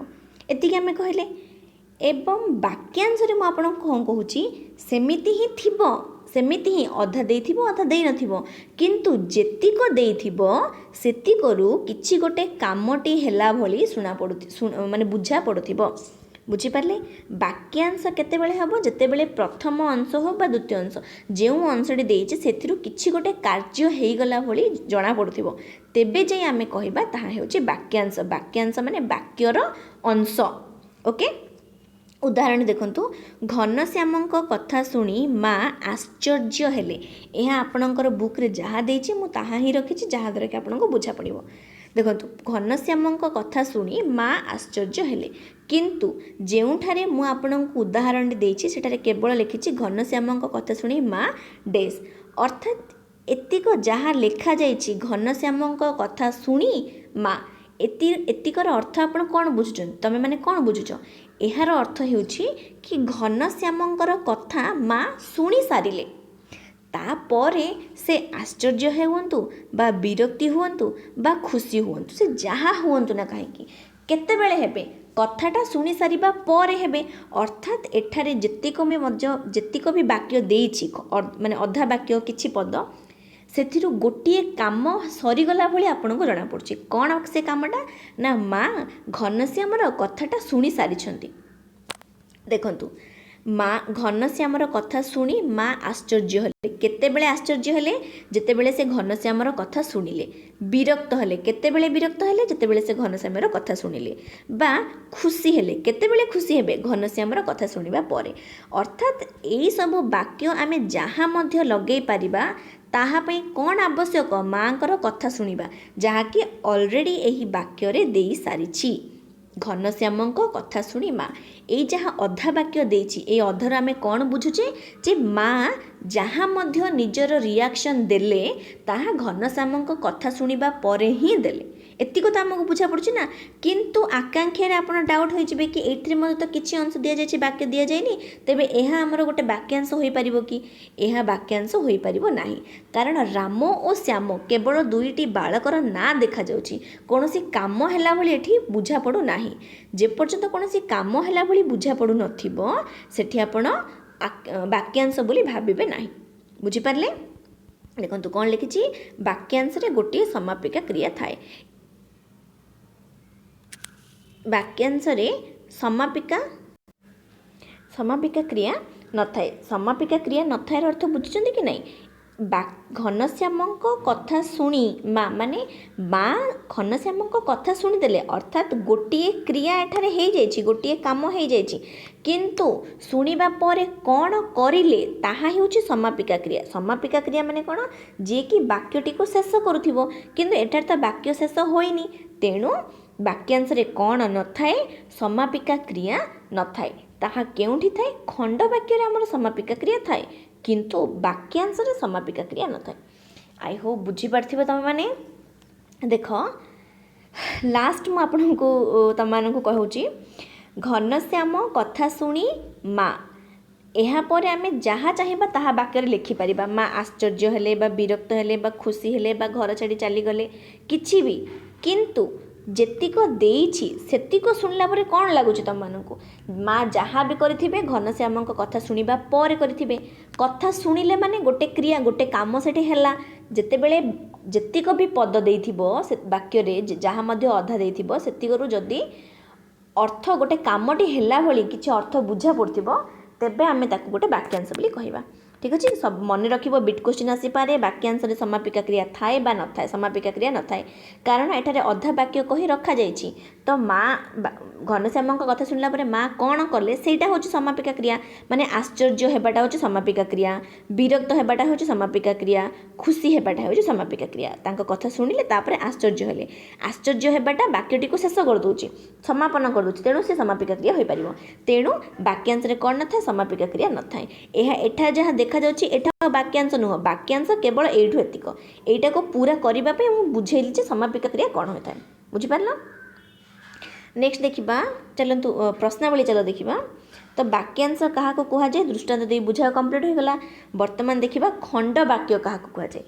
ଏତିକି ଆମେ କହିଲେ। ଏବଂ ବାକ୍ୟାଂଶରେ ମୁଁ ଆପଣଙ୍କୁ କ'ଣ କହୁଛି, ସେମିତି ହିଁ ଥିବ, ସେମିତି ହିଁ ଅଧା ଦେଇଥିବ, ଅଧା ଦେଇନଥିବ, କିନ୍ତୁ ଯେତିକ ଦେଇଥିବ ସେତିକରୁ କିଛି ଗୋଟେ କାମଟି ହେଲା ଭଳି ଶୁଣା ପଡ଼ୁ, ମାନେ ବୁଝା ପଡ଼ୁଥିବ। ବୁଝିପାରିଲେ? ବାକ୍ୟାଂଶ କେତେବେଳେ ହେବ? ଯେତେବେଳେ ପ୍ରଥମ ଅଂଶ ହେଉ ବା ଦ୍ୱିତୀୟ ଅଂଶ, ଯେଉଁ ଅଂଶଟି ଦେଇଛି ସେଥିରୁ କିଛି ଗୋଟେ କାର୍ଯ୍ୟ ହେଇଗଲା ଭଳି ଜଣାପଡ଼ୁଥିବ, ତେବେ ଯାଇ ଆମେ କହିବା ତାହା ହେଉଛି ବାକ୍ୟାଂଶ। ବାକ୍ୟାଂଶ ମାନେ ବାକ୍ୟର ଅଂଶ। ଓକେ, ଉଦାହରଣ ଦେଖନ୍ତୁ। ଘନଶ୍ୟାମଙ୍କ କଥା ଶୁଣି ମା ଆଶ୍ଚର୍ଯ୍ୟ ହେଲେ। ଏହା ଆପଣଙ୍କର ବୁକ୍ରେ ଯାହା ଦେଇଛି ମୁଁ ତାହା ହିଁ ରଖିଛି, ଯାହାଦ୍ୱାରା କି ଆପଣଙ୍କୁ ବୁଝା ପଡ଼ିବ। ଦେଖନ୍ତୁ, ଘନଶ୍ୟାମଙ୍କ କଥା ଶୁଣି ମା ଆଶ୍ଚର୍ଯ୍ୟ ହେଲେ, କିନ୍ତୁ ଯେଉଁଠାରେ ମୁଁ ଆପଣଙ୍କୁ ଉଦାହରଣଟି ଦେଇଛି ସେଠାରେ କେବଳ ଲେଖିଛି ଘନଶ୍ୟାମଙ୍କ କଥା ଶୁଣି ମା ଡେସ୍। ଅର୍ଥାତ୍ ଏତିକ ଯାହା ଲେଖାଯାଇଛି, ଘନଶ୍ୟାମଙ୍କ କଥା ଶୁଣି ମା, ଏତିକର ଅର୍ଥ ଆପଣ କ'ଣ ବୁଝୁଛନ୍ତି? ତୁମେମାନେ କ'ଣ ବୁଝୁଛ? ଏହାର ଅର୍ଥ ହେଉଛି କି ଘନଶ୍ୟାମଙ୍କର କଥା ମା ଶୁଣି ସାରିଲେ, ତାପରେ ସେ ଆଶ୍ଚର୍ଯ୍ୟ ହୁଅନ୍ତୁ ବା ବିରକ୍ତି ହୁଅନ୍ତୁ ବା ଖୁସି ହୁଅନ୍ତୁ, ସେ ଯାହା ହୁଅନ୍ତୁ ନା କାହିଁକି, କେତେବେଳେ ହେବେ? କଥାଟା ଶୁଣି ସାରିବା ପରେ ହେବେ। ଅର୍ଥାତ୍ ଏଠାରେ ଯେତିକ ବି ମଧ୍ୟ ଯେତିକ ବି ବାକ୍ୟ ଦେଇଛି, ମାନେ ଅଧା ବାକ୍ୟ କିଛି ପଦ, ସେଥିରୁ ଗୋଟିଏ କାମ ସରିଗଲା ଭଳି ଆପଣଙ୍କୁ ଜଣାପଡ଼ୁଛି। କ'ଣ ସେ କାମଟା? ନା ମା ଘନଶ୍ୟାମର କଥାଟା ଶୁଣି ସାରିଛନ୍ତି। ଦେଖନ୍ତୁ, ମା ଘନଶ୍ୟାମର କଥା ଶୁଣି ମା ଆଶ୍ଚର୍ଯ୍ୟ ହେଲେ। କେତେବେଳେ ଆଶ୍ଚର୍ଯ୍ୟ ହେଲେ? ଯେତେବେଳେ ସେ ଘନଶ୍ୟାମର କଥା ଶୁଣିଲେ। ବିରକ୍ତ ହେଲେ। କେତେବେଳେ ବିରକ୍ତ ହେଲେ? ଯେତେବେଳେ ସେ ଘନଶ୍ୟାମର କଥା ଶୁଣିଲେ। ବା ଖୁସି ହେଲେ। କେତେବେଳେ ଖୁସି ହେବେ? ଘନଶ୍ୟାମର କଥା ଶୁଣିବା ପରେ। ଅର୍ଥାତ୍ ଏଇସବୁ ବାକ୍ୟ ଆମେ ଯାହା ମଧ୍ୟ ଲଗେଇ ପାରିବା, ତାହା ପାଇଁ କ'ଣ ଆବଶ୍ୟକ? ମାଆଙ୍କର କଥା ଶୁଣିବା, ଯାହାକି ଅଲରେଡ଼ି ଏହି ବାକ୍ୟରେ ଦେଇସାରିଛି, ଘନଶ୍ୟାମଙ୍କ କଥା ଶୁଣି ମା। ଏଇ ଯାହା ଅଧା ବାକ୍ୟ ଦେଇଛି, ଏଇ ଅଧାରୁ ଆମେ କ'ଣ ବୁଝୁଛେ? ଯେ ମା ଯାହା ମଧ୍ୟ ନିଜର ରିଆକ୍ସନ୍ ଦେଲେ, ତାହା ଘନଶ୍ୟାମଙ୍କ କଥା ଶୁଣିବା ପରେ ହିଁ ଦେଲେ। ଏତିକ ତ ଆମକୁ ବୁଝା ପଡ଼ୁଛି ନା? କିନ୍ତୁ ଆକାଂକ୍ଷାରେ ଆପଣ ଡାଉଟ୍ ହୋଇଯିବେ କି ଏଇଥିରେ ମଧ୍ୟ ତ କିଛି ଅଂଶ ଦିଆଯାଇଛି, ବାକ୍ୟ ଦିଆଯାଇନି, ତେବେ ଏହା ଆମର ଗୋଟେ ବାକ୍ୟାଂଶ ହୋଇପାରିବ କି? ଏହା ବାକ୍ୟାଂଶ ହୋଇପାରିବ ନାହିଁ, କାରଣ ରାମ ଓ ଶ୍ୟାମ କେବଳ ଦୁଇଟି ବାଳକର ନାଁ ଦେଖାଯାଉଛି, କୌଣସି କାମ ହେଲା ଭଳି ଏଠି ବୁଝା ପଡ଼ୁନାହିଁ। ଯେପର୍ଯ୍ୟନ୍ତ କୌଣସି କାମ ହେଲା ଭଳି ବୁଝା ପଡ଼ୁନଥିବ, ସେଠି ଆପଣ ବାକ୍ୟାଂଶ ବୋଲି ଭାବିବେ ନାହିଁ। ବୁଝିପାରିଲେ? ଦେଖନ୍ତୁ କ'ଣ ଲେଖିଛି। ବାକ୍ୟାଂଶରେ ଗୋଟିଏ ସମାପିକା କ୍ରିୟା ଥାଏ। ବାକ୍ୟାଂଶରେ ସମାପିକା କ୍ରିୟା ନଥାଏ। ସମାପିକା କ୍ରିୟା ନଥାଏର ଅର୍ଥ ବୁଝୁଛନ୍ତି କି ନାହିଁ? ବା ଘନଶ୍ୟାମଙ୍କ କଥା ଶୁଣି ମା, ମାନେ ମା ଘନଶ୍ୟାମଙ୍କ କଥା ଶୁଣିଦେଲେ, ଅର୍ଥାତ୍ ଗୋଟିଏ କ୍ରିୟା ଏଠାରେ ହେଇଯାଇଛି, ଗୋଟିଏ କାମ ହେଇଯାଇଛି, କିନ୍ତୁ ଶୁଣିବା ପରେ କ'ଣ କରିଲେ ତାହା ହେଉଛି ସମାପିକା କ୍ରିୟା। ସମାପିକା କ୍ରିୟା ମାନେ କ'ଣ? ଯିଏକି ବାକ୍ୟଟିକୁ ଶେଷ କରୁଥିବ। କିନ୍ତୁ ଏଠାରେ ତ ବାକ୍ୟ ଶେଷ ହୋଇନି। ତେଣୁ ବାକ୍ୟାଂଶରେ କ'ଣ ନଥାଏ? ସମାପିକା କ୍ରିୟା ନଥାଏ। ତାହା କେଉଁଠି ଥାଏ? ଖଣ୍ଡ ବାକ୍ୟରେ ଆମର ସମାପିକା କ୍ରିୟା ଥାଏ, କିନ୍ତୁ ବାକ୍ୟାଂଶରେ ସମାପିକା କ୍ରିୟା ନଥାଏ। I Hope ବୁଝିପାରିଥିବ ତୁମେମାନେ। ଦେଖ, ଲାଷ୍ଟ ମୁଁ ଆପଣଙ୍କୁ ତୁମମାନଙ୍କୁ କହୁଛି, ଘନଶ୍ୟାମ କଥା ଶୁଣି ମା, ଏହାପରେ ଆମେ ଯାହା ଚାହିଁବା ତାହା ବାକ୍ୟରେ ଲେଖିପାରିବା। ମା ଆଶ୍ଚର୍ଯ୍ୟ ହେଲେ ବା ବିରକ୍ତ ହେଲେ ବା ଖୁସି ହେଲେ ବା ଘର ଛାଡ଼ି ଚାଲିଗଲେ, କିଛି ବି। କିନ୍ତୁ ଯେତିକ ଦେଇଛି ସେତିକ ଶୁଣିଲା ପରେ କ'ଣ ଲାଗୁଛି ତୁମମାନଙ୍କୁ? ମା ଯାହା ବି କରିଥିବେ, ଘନଶ୍ୟାମଙ୍କ କଥା ଶୁଣିବା ପରେ କରିଥିବେ। କଥା ଶୁଣିଲେ ମାନେ ଗୋଟେ କ୍ରିୟା, ଗୋଟେ କାମ ସେଠି ହେଲା। ଯେତେବେଳେ ଯେତିକ ବି ପଦ ଦେଇଥିବ ସେ ବାକ୍ୟରେ, ଯାହା ମଧ୍ୟ ଅଧା ଦେଇଥିବ, ସେତିକରୁ ଯଦି ଅର୍ଥ ଗୋଟେ କାମଟି ହେଲା ଭଳି କିଛି ଅର୍ଥ ବୁଝା ପଡ଼ୁଥିବ, ତେବେ ଆମେ ତାକୁ ଗୋଟେ ବାକ୍ୟାଂଶ ବୋଲି କହିବା। ଠିକ୍ ଅଛି, ସବୁ ମନେ ରଖିବ, ବିଟ୍ କୋଶ୍ଚିନ୍ ଆସିପାରେ। ବାକ୍ୟାଂଶରେ ସମାପିକା କ୍ରିୟା ଥାଏ ବା ନଥାଏ? ସମାପିକା କ୍ରିୟା ନଥାଏ, କାରଣ ଏଠାରେ ଅଧା ବାକ୍ୟ କହି ରଖାଯାଇଛି। ତ ମା ଘନଶ୍ୟାମଙ୍କ କଥା ଶୁଣିଲା ପରେ ମା କ'ଣ କଲେ, ସେଇଟା ହେଉଛି ସମାପିକା କ୍ରିୟା। ମାନେ ଆଶ୍ଚର୍ଯ୍ୟ ହେବାଟା ହେଉଛି ସମାପିକା କ୍ରିୟା, ବିରକ୍ତ ହେବାଟା ହେଉଛି ସମାପିକା କ୍ରିୟା, ଖୁସି ହେବାଟା ହେଉଛି ସମାପିକା କ୍ରିୟା। ତାଙ୍କ କଥା ଶୁଣିଲେ, ତାପରେ ଆଶ୍ଚର୍ଯ୍ୟ ହେଲେ। ଆଶ୍ଚର୍ଯ୍ୟ ହେବାଟା ବାକ୍ୟଟିକୁ ଶେଷ କରିଦେଉଛି, ସମାପନ କରିଦେଉଛି, ତେଣୁ ସେ ସମାପିକା କ୍ରିୟା ହୋଇପାରିବ। ତେଣୁ ବାକ୍ୟାଂଶରେ କ'ଣ ନଥାଏ? ସମାପିକା କ୍ରିୟା ନଥାଏ। ଏହା ଏଠାରେ ଯାହା ଦେଖାଯାଉଛି, ଏଠା ବାକ୍ୟାଂଶ ନୁହଁ। ବାକ୍ୟାଂଶ କେବଳ ଏଇଠୁ ଏତିକ। ଏଇଟାକୁ ପୁରା କରିବା ପାଇଁ ମୁଁ ବୁଝେଇଲି ଯେ ସମାପିକା କ୍ରିୟା କ'ଣ ହୋଇଥାଏ। ବୁଝିପାରିଲ? ନେକ୍ସଟ ଦେଖିବା ଚାଲନ୍ତୁ, ପ୍ରଶ୍ନାବଳୀ ଚାଲ ଦେଖିବା। ତ ବାକ୍ୟାଂଶ କାହାକୁ କୁହାଯାଏ ଦୃଷ୍ଟାନ୍ତ ଦେଇ ବୁଝା କମ୍ପ୍ଲିଟ୍ ହୋଇଗଲା। ବର୍ତ୍ତମାନ ଦେଖିବା ଖଣ୍ଡ ବାକ୍ୟ କାହାକୁ କୁହାଯାଏ।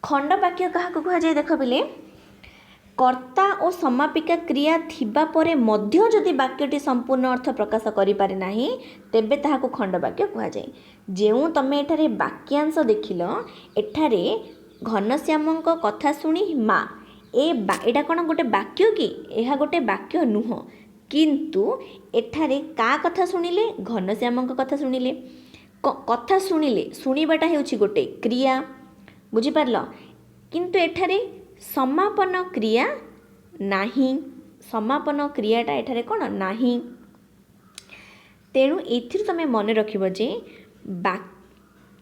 ଖଣ୍ଡ ବାକ୍ୟ କାହାକୁ କୁହାଯାଏ ଦେଖ ପିଲେ, କର୍ତ୍ତା ଓ ସମାପିକା କ୍ରିୟା ଥିବା ପରେ ମଧ୍ୟ ଯଦି ବାକ୍ୟଟି ସମ୍ପୂର୍ଣ୍ଣ ଅର୍ଥ ପ୍ରକାଶ କରିପାରେ ନାହିଁ, ତେବେ ତାହାକୁ ଖଣ୍ଡବାକ୍ୟ କୁହାଯାଏ। ଯେଉଁ ତମେ ଏଠାରେ ବାକ୍ୟାଂଶ ଦେଖିଲ, ଏଠାରେ ଘନଶ୍ୟାମଙ୍କ କଥା ଶୁଣି ମା, ଏ ଏଇଟା କ'ଣ ଗୋଟେ ବାକ୍ୟ କି? ଏହା ଗୋଟେ ବାକ୍ୟ ନୁହଁ। କିନ୍ତୁ ଏଠାରେ କାହା କଥା ଶୁଣିଲେ? ଘନଶ୍ୟାମଙ୍କ କଥା ଶୁଣିଲେ। କଥା ଶୁଣିଲେ, ଶୁଣିବାଟା ହେଉଛି ଗୋଟେ କ୍ରିୟା, ବୁଝିପାରିଲ? କିନ୍ତୁ ଏଠାରେ ସମାପନ କ୍ରିୟା ନାହିଁ। ସମାପନ କ୍ରିୟାଟା ଏଠାରେ କ'ଣ ନାହିଁ। ତେଣୁ ଏଥିରୁ ତୁମେ ମନେ ରଖିବ ଯେ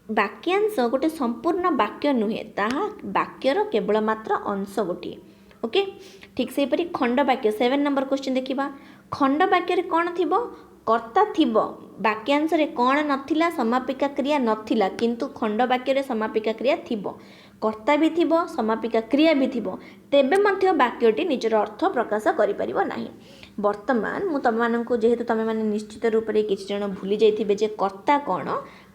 ବାକ୍ୟାଂଶ ଗୋଟେ ସମ୍ପୂର୍ଣ୍ଣ ବାକ୍ୟ ନୁହେଁ, ତାହା ବାକ୍ୟର କେବଳ ମାତ୍ର ଅଂଶ ଗୋଟିଏ। ଓକେ, ଠିକ୍ ସେହିପରି ଖଣ୍ଡ ବାକ୍ୟ 7 ନମ୍ବର କ୍ୱେଶ୍ଚିନ୍ ଦେଖିବା। ଖଣ୍ଡ ବାକ୍ୟରେ କ'ଣ ଥିବ? କର୍ତ୍ତା ଥିବ। ବାକ୍ୟାଂଶରେ କ'ଣ ନଥିଲା? ସମାପିକା କ୍ରିୟା ନଥିଲା, କିନ୍ତୁ ଖଣ୍ଡ ବାକ୍ୟରେ ସମାପିକା କ୍ରିୟା ଥିବ। କର୍ତ୍ତା ବି ଥିବ, ସମାପିକା କ୍ରିୟା ବି ଥିବ, ତେବେ ମଧ୍ୟ ବାକ୍ୟଟି ନିଜର ଅର୍ଥ ପ୍ରକାଶ କରିପାରିବ ନାହିଁ। ବର୍ତ୍ତମାନ ମୁଁ ତୁମମାନଙ୍କୁ, ଯେହେତୁ ତୁମେମାନେ ନିଶ୍ଚିତ ରୂପରେ କିଛି ଜଣ ଭୁଲି ଯାଇଥିବେ ଯେ କର୍ତ୍ତା କ'ଣ,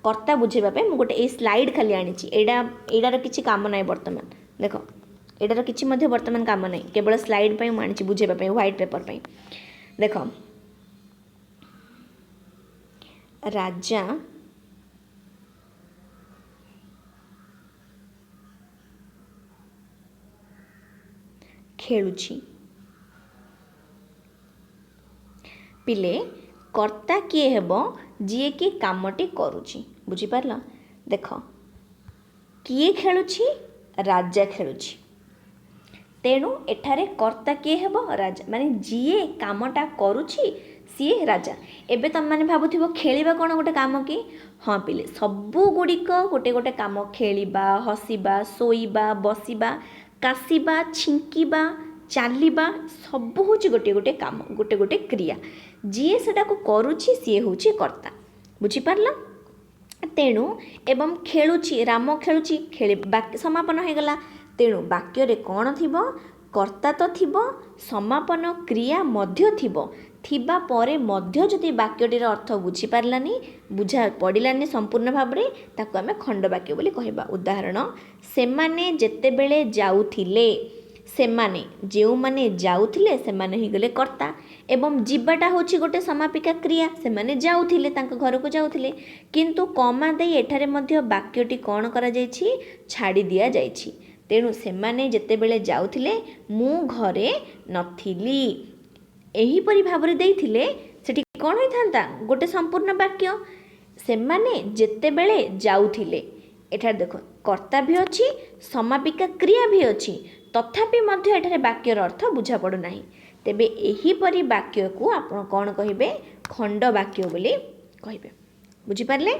କର୍ତ୍ତା ବୁଝେଇବା ପାଇଁ ମୁଁ ଗୋଟେ ଏଇ ସ୍ଲାଇଡ଼୍ ଖାଲି ଆଣିଛି। ଏଇଟାର କିଛି କାମ ନାହିଁ ବର୍ତ୍ତମାନ। ଦେଖ, ଏଇଟାର କିଛି ମଧ୍ୟ ବର୍ତ୍ତମାନ କାମ ନାହିଁ, କେବଳ ସ୍ଲାଇଡ଼୍ ପାଇଁ ମୁଁ ଆଣିଛି ବୁଝେଇବା ପାଇଁ, ହ୍ୱାଇଟ୍ ପେପର୍ ପାଇଁ। ଦେଖ, ରାଜା ଖେଳୁଛି। ପିଲେ, କର୍ତ୍ତା କିଏ ହେବ? ଯିଏକି କାମଟି କରୁଛି, ବୁଝିପାରିଲ? ଦେଖ, କିଏ ଖେଳୁଛି? ରାଜା ଖେଳୁଛି। ତେଣୁ ଏଠାରେ କର୍ତ୍ତା କିଏ ହେବ? ରାଜା। ମାନେ ଯିଏ କାମଟା କରୁଛି ସିଏ ରାଜା। ଏବେ ତୁମେମାନେ ଭାବୁଥିବ ଖେଳିବା କ'ଣ ଗୋଟେ କାମ କି? ହଁ ପିଲେ, ସବୁଗୁଡ଼ିକ ଗୋଟେ ଗୋଟେ କାମ। ଖେଳିବା, ହସିବା, ଶୋଇବା, ବସିବା, କାଶିବା, ଛିଙ୍କିବା, ଚାଲିବା, ସବୁ ହେଉଛି ଗୋଟିଏ ଗୋଟିଏ କାମ, ଗୋଟେ ଗୋଟେ କ୍ରିୟା। ଯିଏ ସେଟାକୁ କରୁଛି ସିଏ ହେଉଛି କର୍ତ୍ତା, ବୁଝିପାରିଲ? ତେଣୁ ଏବଂ ଖେଳୁଛି, ରାମ ଖେଳୁଛି, ଖେଳି ବାକ୍ୟ ସମାପନ ହୋଇଗଲା। ତେଣୁ ବାକ୍ୟରେ କ'ଣ ଥିବ? କର୍ତ୍ତା ତ ଥିବ, ସମାପନ କ୍ରିୟା ମଧ୍ୟ ଥିବ। ଥିବା ପରେ ମଧ୍ୟ ଯଦି ବାକ୍ୟଟିର ଅର୍ଥ ବୁଝିପାରିଲାନି, ବୁଝା ପଡ଼ିଲାନି ସମ୍ପୂର୍ଣ୍ଣ ଭାବରେ, ତାକୁ ଆମେ ଖଣ୍ଡ ବାକ୍ୟ ବୋଲି କହିବା। ଉଦାହରଣ, ସେମାନେ ଯେତେବେଳେ ଯାଉଥିଲେ, ସେମାନେ ଯେଉଁମାନେ ଯାଉଥିଲେ ସେମାନେ ହେଇଗଲେ କର୍ତ୍ତା, ଏବଂ ଯିବାଟା ହେଉଛି ଗୋଟେ ସମାପିକା କ୍ରିୟା। ସେମାନେ ଯାଉଥିଲେ, ତାଙ୍କ ଘରକୁ ଯାଉଥିଲେ, କିନ୍ତୁ କମା ଦେଇ ଏଠାରେ ମଧ୍ୟ ବାକ୍ୟଟି କ'ଣ କରାଯାଇଛି? ଛାଡ଼ି ଦିଆଯାଇଛି। ତେଣୁ ସେମାନେ ଯେତେବେଳେ ଯାଉଥିଲେ ମୁଁ ଘରେ ନଥିଲି, ଏହିପରି ଭାବରେ ଦେଇଥିଲେ ସେଠି କ'ଣ ହୋଇଥାନ୍ତା? ଗୋଟେ ସମ୍ପୂର୍ଣ୍ଣ ବାକ୍ୟ। ସେମାନେ ଯେତେବେଳେ ଯାଉଥିଲେ, ଏଠାରେ ଦେଖ କର୍ତ୍ତା ବି ଅଛି, ସମାପିକା କ୍ରିୟା ବି ଅଛି, ତଥାପି ମଧ୍ୟ ଏଠାରେ ବାକ୍ୟର ଅର୍ଥ ବୁଝା ପଡ଼ୁନାହିଁ। ତେବେ ଏହିପରି ବାକ୍ୟକୁ ଆପଣ କ'ଣ କହିବେ? ଖଣ୍ଡ ବାକ୍ୟ ବୋଲି କହିବେ, ବୁଝିପାରିଲେ?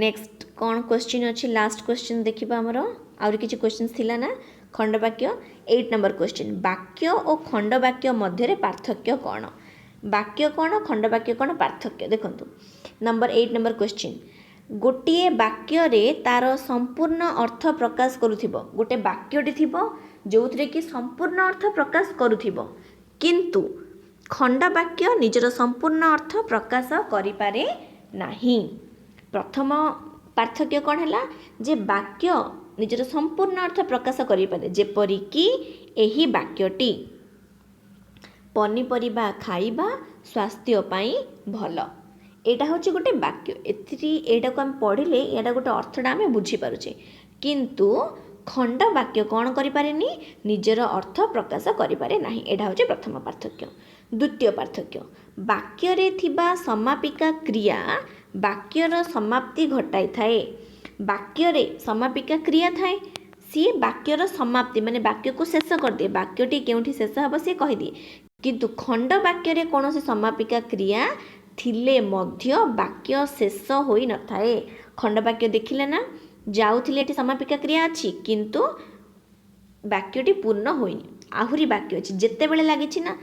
ନେକ୍ସଟ କ'ଣ କ୍ୱେଶ୍ଚିନ୍ ଅଛି? ଲାଷ୍ଟ କ୍ୱେଶ୍ଚିନ୍ ଦେଖିବା ଆମର। ଆହୁରି କିଛି କ୍ୱେଶ୍ଚିନ୍ସ ଥିଲା ନା? ଖଣ୍ଡବାକ୍ୟ 8 ନମ୍ବର କ୍ୱେଶ୍ଚିନ୍, ବାକ୍ୟ ଓ ଖଣ୍ଡବାକ୍ୟ ମଧ୍ୟରେ ପାର୍ଥକ୍ୟ କ'ଣ? ବାକ୍ୟ କ'ଣ, ଖଣ୍ଡବାକ୍ୟ କ'ଣ, ପାର୍ଥକ୍ୟ ଦେଖନ୍ତୁ। ନମ୍ବର 8 ନମ୍ବର କ୍ୱେଶ୍ଚିନ୍, ଗୋଟିଏ ବାକ୍ୟରେ ତାର ସମ୍ପୂର୍ଣ୍ଣ ଅର୍ଥ ପ୍ରକାଶ କରୁଥିବ। ଗୋଟେ ବାକ୍ୟଟି ଥିବ ଯେଉଁଥିରେ କି ସମ୍ପୂର୍ଣ୍ଣ ଅର୍ଥ ପ୍ରକାଶ କରୁଥିବ, କିନ୍ତୁ ଖଣ୍ଡବାକ୍ୟ ନିଜର ସମ୍ପୂର୍ଣ୍ଣ ଅର୍ଥ ପ୍ରକାଶ କରିପାରେ ନାହିଁ। ପ୍ରଥମ ପାର୍ଥକ୍ୟ କ'ଣ ହେଲା? ଯେ ବାକ୍ୟ ନିଜର ସମ୍ପୂର୍ଣ୍ଣ ଅର୍ଥ ପ୍ରକାଶ କରିପାରେ, ଯେପରିକି ଏହି ବାକ୍ୟଟି, ପନିପରିବା ଖାଇବା ସ୍ୱାସ୍ଥ୍ୟ ପାଇଁ ଭଲ। ଏଇଟା ହେଉଛି ଗୋଟେ ବାକ୍ୟ। ଏଥିରେ ଏଇଟାକୁ ଆମେ ପଢ଼ିଲେ ଏଇଟା ଗୋଟେ ଅର୍ଥଟା ଆମେ ବୁଝିପାରୁଛେ, କିନ୍ତୁ ଖଣ୍ଡ ବାକ୍ୟ କ'ଣ କରିପାରେନି? ନିଜର ଅର୍ଥ ପ୍ରକାଶ କରିପାରେ ନାହିଁ। ଏଇଟା ହେଉଛି ପ୍ରଥମ ପାର୍ଥକ୍ୟ। ଦ୍ୱିତୀୟ ପାର୍ଥକ୍ୟ, ବାକ୍ୟରେ ଥିବା ସମାପିକା କ୍ରିୟା ବାକ୍ୟର ସମାପ୍ତି ଘଟାଇଥାଏ। ବାକ୍ୟରେ ସମାପିକା କ୍ରିୟା ଥାଏ, ସିଏ ବାକ୍ୟର ସମାପ୍ତି ମାନେ ବାକ୍ୟକୁ ଶେଷ କରିଦିଏ। ବାକ୍ୟଟି କେଉଁଠି ଶେଷ ହେବ ସିଏ କହିଦିଏ। କିନ୍ତୁ ଖଣ୍ଡ ବାକ୍ୟରେ କୌଣସି ସମାପିକା କ୍ରିୟା ଥିଲେ ମଧ୍ୟ ବାକ୍ୟ ଶେଷ ହୋଇନଥାଏ। ଖଣ୍ଡ ବାକ୍ୟ ଦେଖିଲେ ନା, ଯାଉଥିଲେ ଏଠି ସମାପିକା କ୍ରିୟା ଅଛି, କିନ୍ତୁ ବାକ୍ୟଟି ପୂର୍ଣ୍ଣ ହୋଇନି। ଆହୁରି ବାକ୍ୟ ଅଛି, ଯେତେବେଳେ ଲାଗିଛି ନା,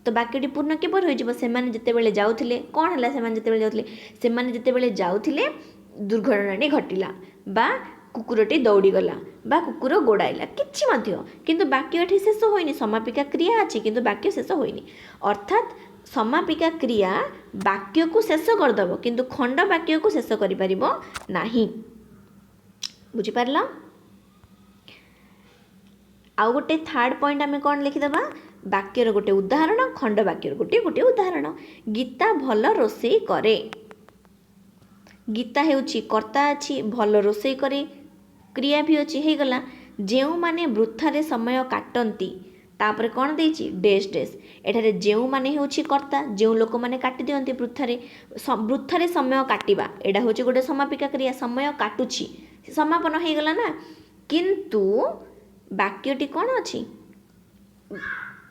ତ ବାକ୍ୟଟି ପୂର୍ଣ୍ଣ କିପରି ହୋଇଯିବ? ସେମାନେ ଯେତେବେଳେ ଯାଉଥିଲେ, କ'ଣ ହେଲା? ସେମାନେ ଯେତେବେଳେ ଯାଉଥିଲେ, ସେମାନେ ଯେତେବେଳେ ଯାଉଥିଲେ ଦୁର୍ଘଟଣାଟି ଘଟିଲା, ବା କୁକୁରଟି ଦୌଡ଼ିଗଲା, ବା କୁକୁର ଗୋଡ଼ାଇଲା, କିଛି ମଧ୍ୟ, କିନ୍ତୁ ବାକ୍ୟ ଏଠି ଶେଷ ହୋଇନି। ସମାପିକା କ୍ରିୟା ଅଛି କିନ୍ତୁ ବାକ୍ୟ ଶେଷ ହୋଇନି। ଅର୍ଥାତ୍ ସମାପିକା କ୍ରିୟା ବାକ୍ୟକୁ ଶେଷ କରିଦେବ, କିନ୍ତୁ ଖଣ୍ଡ ବାକ୍ୟକୁ ଶେଷ କରିପାରିବ ନାହିଁ। ବୁଝିପାରିଲ? ଆଉ ଗୋଟେ ଥାର୍ଡ଼ ପଏଣ୍ଟ ଆମେ କ'ଣ ଲେଖିଦେବା? ବାକ୍ୟର ଗୋଟେ ଉଦାହରଣ, ଖଣ୍ଡ ବାକ୍ୟର ଗୋଟିଏ ଗୋଟିଏ ଉଦାହରଣ। ଗୀତା ଭଲ ରୋଷେଇ କରେ। ଗୀତା ହେଉଛି କର୍ତ୍ତା ଅଛି, ଭଲ ରୋଷେଇ କରେ କ୍ରିୟା ବି ଅଛି, ହେଇଗଲା। ଯେଉଁମାନେ ବୃଥାରେ ସମୟ କାଟନ୍ତି, ତାପରେ କ'ଣ ଦେଇଛି? Dash dash. ଏଠାରେ ଯେଉଁମାନେ ହେଉଛି କର୍ତ୍ତା, ଯେଉଁ ଲୋକମାନେ କାଟି ଦିଅନ୍ତି ବୃଥାରେ। ବୃଥାରେ ସମୟ କାଟିବା, ଏଇଟା ହେଉଛି ଗୋଟେ ସମାପିକା କ୍ରିୟା। ସମୟ କାଟୁଛି, ସମାପନ ହେଇଗଲା ନା? କିନ୍ତୁ ବାକ୍ୟଟି କ'ଣ ଅଛି?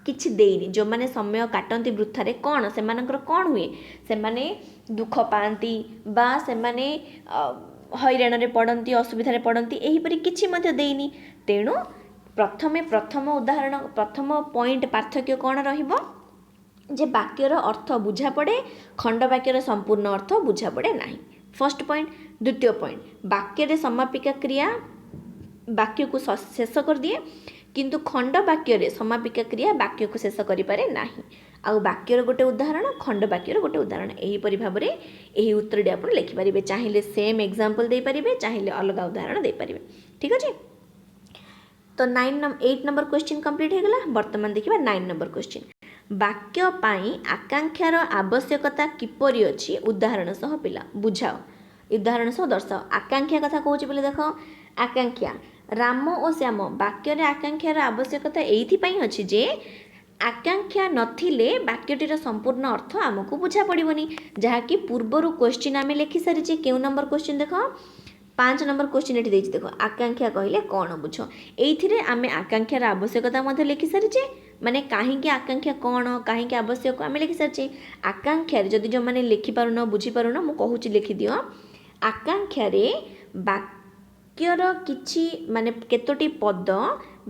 କିଛି ଦେଇନି। ଯେଉଁମାନେ ସମୟ କାଟନ୍ତି ବୃଥାରେ, କ'ଣ ସେମାନଙ୍କର କ'ଣ ହୁଏ? ସେମାନେ ଦୁଃଖ ପାଆନ୍ତି ବା ସେମାନେ ହଇରାଣରେ ପଡ଼ନ୍ତି, ଅସୁବିଧାରେ ପଡ଼ନ୍ତି, ଏହିପରି କିଛି ମଧ୍ୟ ଦେଇନି। ତେଣୁ ପ୍ରଥମେ ପ୍ରଥମ ଉଦାହରଣ, ପ୍ରଥମ ପଏଣ୍ଟ ପାର୍ଥକ୍ୟ କ'ଣ ରହିବ ଯେ ବାକ୍ୟର ଅର୍ଥ ବୁଝା ପଡ଼େ, ଖଣ୍ଡ ବାକ୍ୟର ସମ୍ପୂର୍ଣ୍ଣ ଅର୍ଥ ବୁଝା ପଡ଼େ ନାହିଁ। First point. ଦ୍ୱିତୀୟ ପଏଣ୍ଟ, ବାକ୍ୟରେ ସମାପିକା କ୍ରିୟା ବାକ୍ୟକୁ ଶେଷ କରିଦିଏ, କିନ୍ତୁ ଖଣ୍ଡ ବାକ୍ୟରେ ସମାପିକା କ୍ରିୟା ବାକ୍ୟକୁ ଶେଷ କରିପାରେ ନାହିଁ। ଆଉ ବାକ୍ୟର ଗୋଟେ ଉଦାହରଣ, ଖଣ୍ଡ ବାକ୍ୟର ଗୋଟେ ଉଦାହରଣ। ଏହିପରି ଭାବରେ ଏହି ଉତ୍ତରଟି ଆପଣ ଲେଖିପାରିବେ। ଚାହିଁଲେ ସେମ୍ ଏକ୍ଜାମ୍ପଲ୍ ଦେଇପାରିବେ, ଚାହିଁଲେ ଅଲଗା ଉଦାହରଣ ଦେଇପାରିବେ। ଠିକ୍ ଅଛି? ତ 8 ନମ୍ବର କ୍ୱେଶ୍ଚିନ୍ କମ୍ପ୍ଲିଟ୍ ହେଇଗଲା। ବର୍ତ୍ତମାନ ଦେଖିବା 9 ନମ୍ବର କ୍ୱେଶ୍ଚିନ୍। ବାକ୍ୟ ପାଇଁ ଆକାଂକ୍ଷାର ଆବଶ୍ୟକତା କିପରି ଅଛି, ଉଦାହରଣ ସହ ପିଲା ବୁଝାଅ, ଉଦାହରଣ ସହ ଦର୍ଶାଅ। ଆକାଂକ୍ଷା କଥା କହୁଛି ବୋଲି ଦେଖ, ଆକାଂକ୍ଷା, ରାମ ଓ ଶ୍ୟାମ। ବାକ୍ୟରେ ଆକାଂକ୍ଷାର ଆବଶ୍ୟକତା ଏଇଥିପାଇଁ ଅଛି ଯେ ଆକାଂକ୍ଷା ନଥିଲେ ବାକ୍ୟଟିର ସମ୍ପୂର୍ଣ୍ଣ ଅର୍ଥ ଆମକୁ ବୁଝା ପଡ଼ିବନି, ଯାହାକି ପୂର୍ବରୁ କ୍ୱେଶ୍ଚିନ୍ ଆମେ ଲେଖି ସାରିଛେ। କେଉଁ ନମ୍ବର କ୍ୱେଶ୍ଚିନ୍ ଦେଖ, 5 ନମ୍ବର କ୍ୱେଶ୍ଚିନ୍ ଏଠି ଦେଇଛି ଦେଖ, ଆକାଂକ୍ଷା କହିଲେ କ'ଣ ବୁଝ? ଏଇଥିରେ ଆମେ ଆକାଂକ୍ଷାର ଆବଶ୍ୟକତା ମଧ୍ୟ ଲେଖି ସାରିଛେ, ମାନେ କାହିଁକି ଆକାଂକ୍ଷା କ'ଣ, କାହିଁକି ଆବଶ୍ୟକ ଆମେ ଲେଖି ସାରିଛେ। ଆକାଂକ୍ଷାରେ ଯଦି ଯେଉଁମାନେ ଲେଖିପାରୁନ, ବୁଝିପାରୁନ, ମୁଁ କହୁଛି ଲେଖିଦିଅ। ଆକାଂକ୍ଷାରେ ବାକ୍ୟର କିଛି, ମାନେ କେତୋଟି ପଦ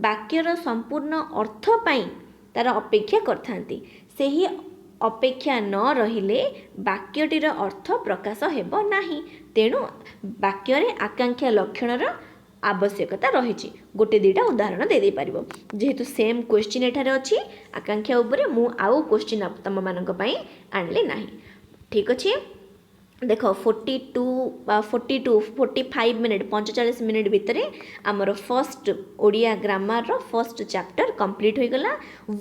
ବାକ୍ୟର ସମ୍ପୂର୍ଣ୍ଣ ଅର୍ଥ ପାଇଁ ତାର ଅପେକ୍ଷା କରିଥାନ୍ତି। ସେହି ଅପେକ୍ଷା ନ ରହିଲେ ବାକ୍ୟଟିର ଅର୍ଥ ପ୍ରକାଶ ହେବ ନାହିଁ। ତେଣୁ ବାକ୍ୟରେ ଆକାଂକ୍ଷା ଲକ୍ଷଣର ଆବଶ୍ୟକତା ରହିଛି। ଗୋଟେ ଦୁଇଟା ଉଦାହରଣ ଦେଇପାରିବ। ଯେହେତୁ ସେମ୍ କ୍ୱେଶ୍ଚିନ୍ ଏଠାରେ ଅଛି ଆକାଂକ୍ଷା ଉପରେ, ମୁଁ ଆଉ କ୍ୱେଶ୍ଚିନ୍ ତୁମମାନଙ୍କ ପାଇଁ ଆଣିଲି ନାହିଁ। ଠିକ୍ ଅଛି? ଦେଖ, 42 ବା 42, 45 ମିନିଟ୍, 45 ମିନିଟ୍ ଭିତରେ ଆମର ଫର୍ଷ୍ଟ ଓଡ଼ିଆ ଗ୍ରାମାରର ଫର୍ଷ୍ଟ ଚାପ୍ଟର କମ୍ପ୍ଲିଟ୍ ହୋଇଗଲା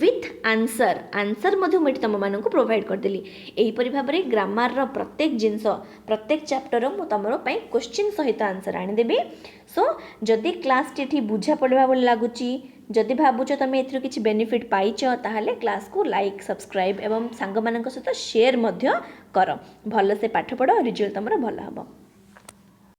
ୱିଥ୍ ଆନ୍ସର୍। ଆନ୍ସର୍ ମଧ୍ୟ ମୁଁ ଏଠି ତୁମମାନଙ୍କୁ ପ୍ରୋଭାଇଡ଼ କରିଦେଲି। ଏହିପରି ଭାବରେ ଗ୍ରାମାରର ପ୍ରତ୍ୟେକ ଜିନିଷ, ପ୍ରତ୍ୟେକ ଚାପ୍ଟର ମୁଁ ତୁମର ପାଇଁ କ୍ୱେଶ୍ଚିନ୍ ସହିତ ଆନ୍ସର୍ ଆଣିଦେବି। ସୋ ଯଦି କ୍ଲାସ୍ଟି ଏଠି ବୁଝା ପଡ଼ିବା ଭଳି ଲାଗୁଛି, ଯଦି ଭାବୁଛ ତୁମେ ଏଥିରୁ କିଛି ବେନିଫିଟ୍ ପାଇଛ, ତାହେଲେ କ୍ଲାସ୍କୁ ଲାଇକ୍, ସବସ୍କ୍ରାଇବ୍ ଏବଂ ସାଙ୍ଗମାନଙ୍କ ସହିତ ସେୟାର ମଧ୍ୟ କର। ଭଲସେ ପାଠ ପଢ଼, ରିଜଲ୍ଟ ତୁମର ଭଲ ହେବ।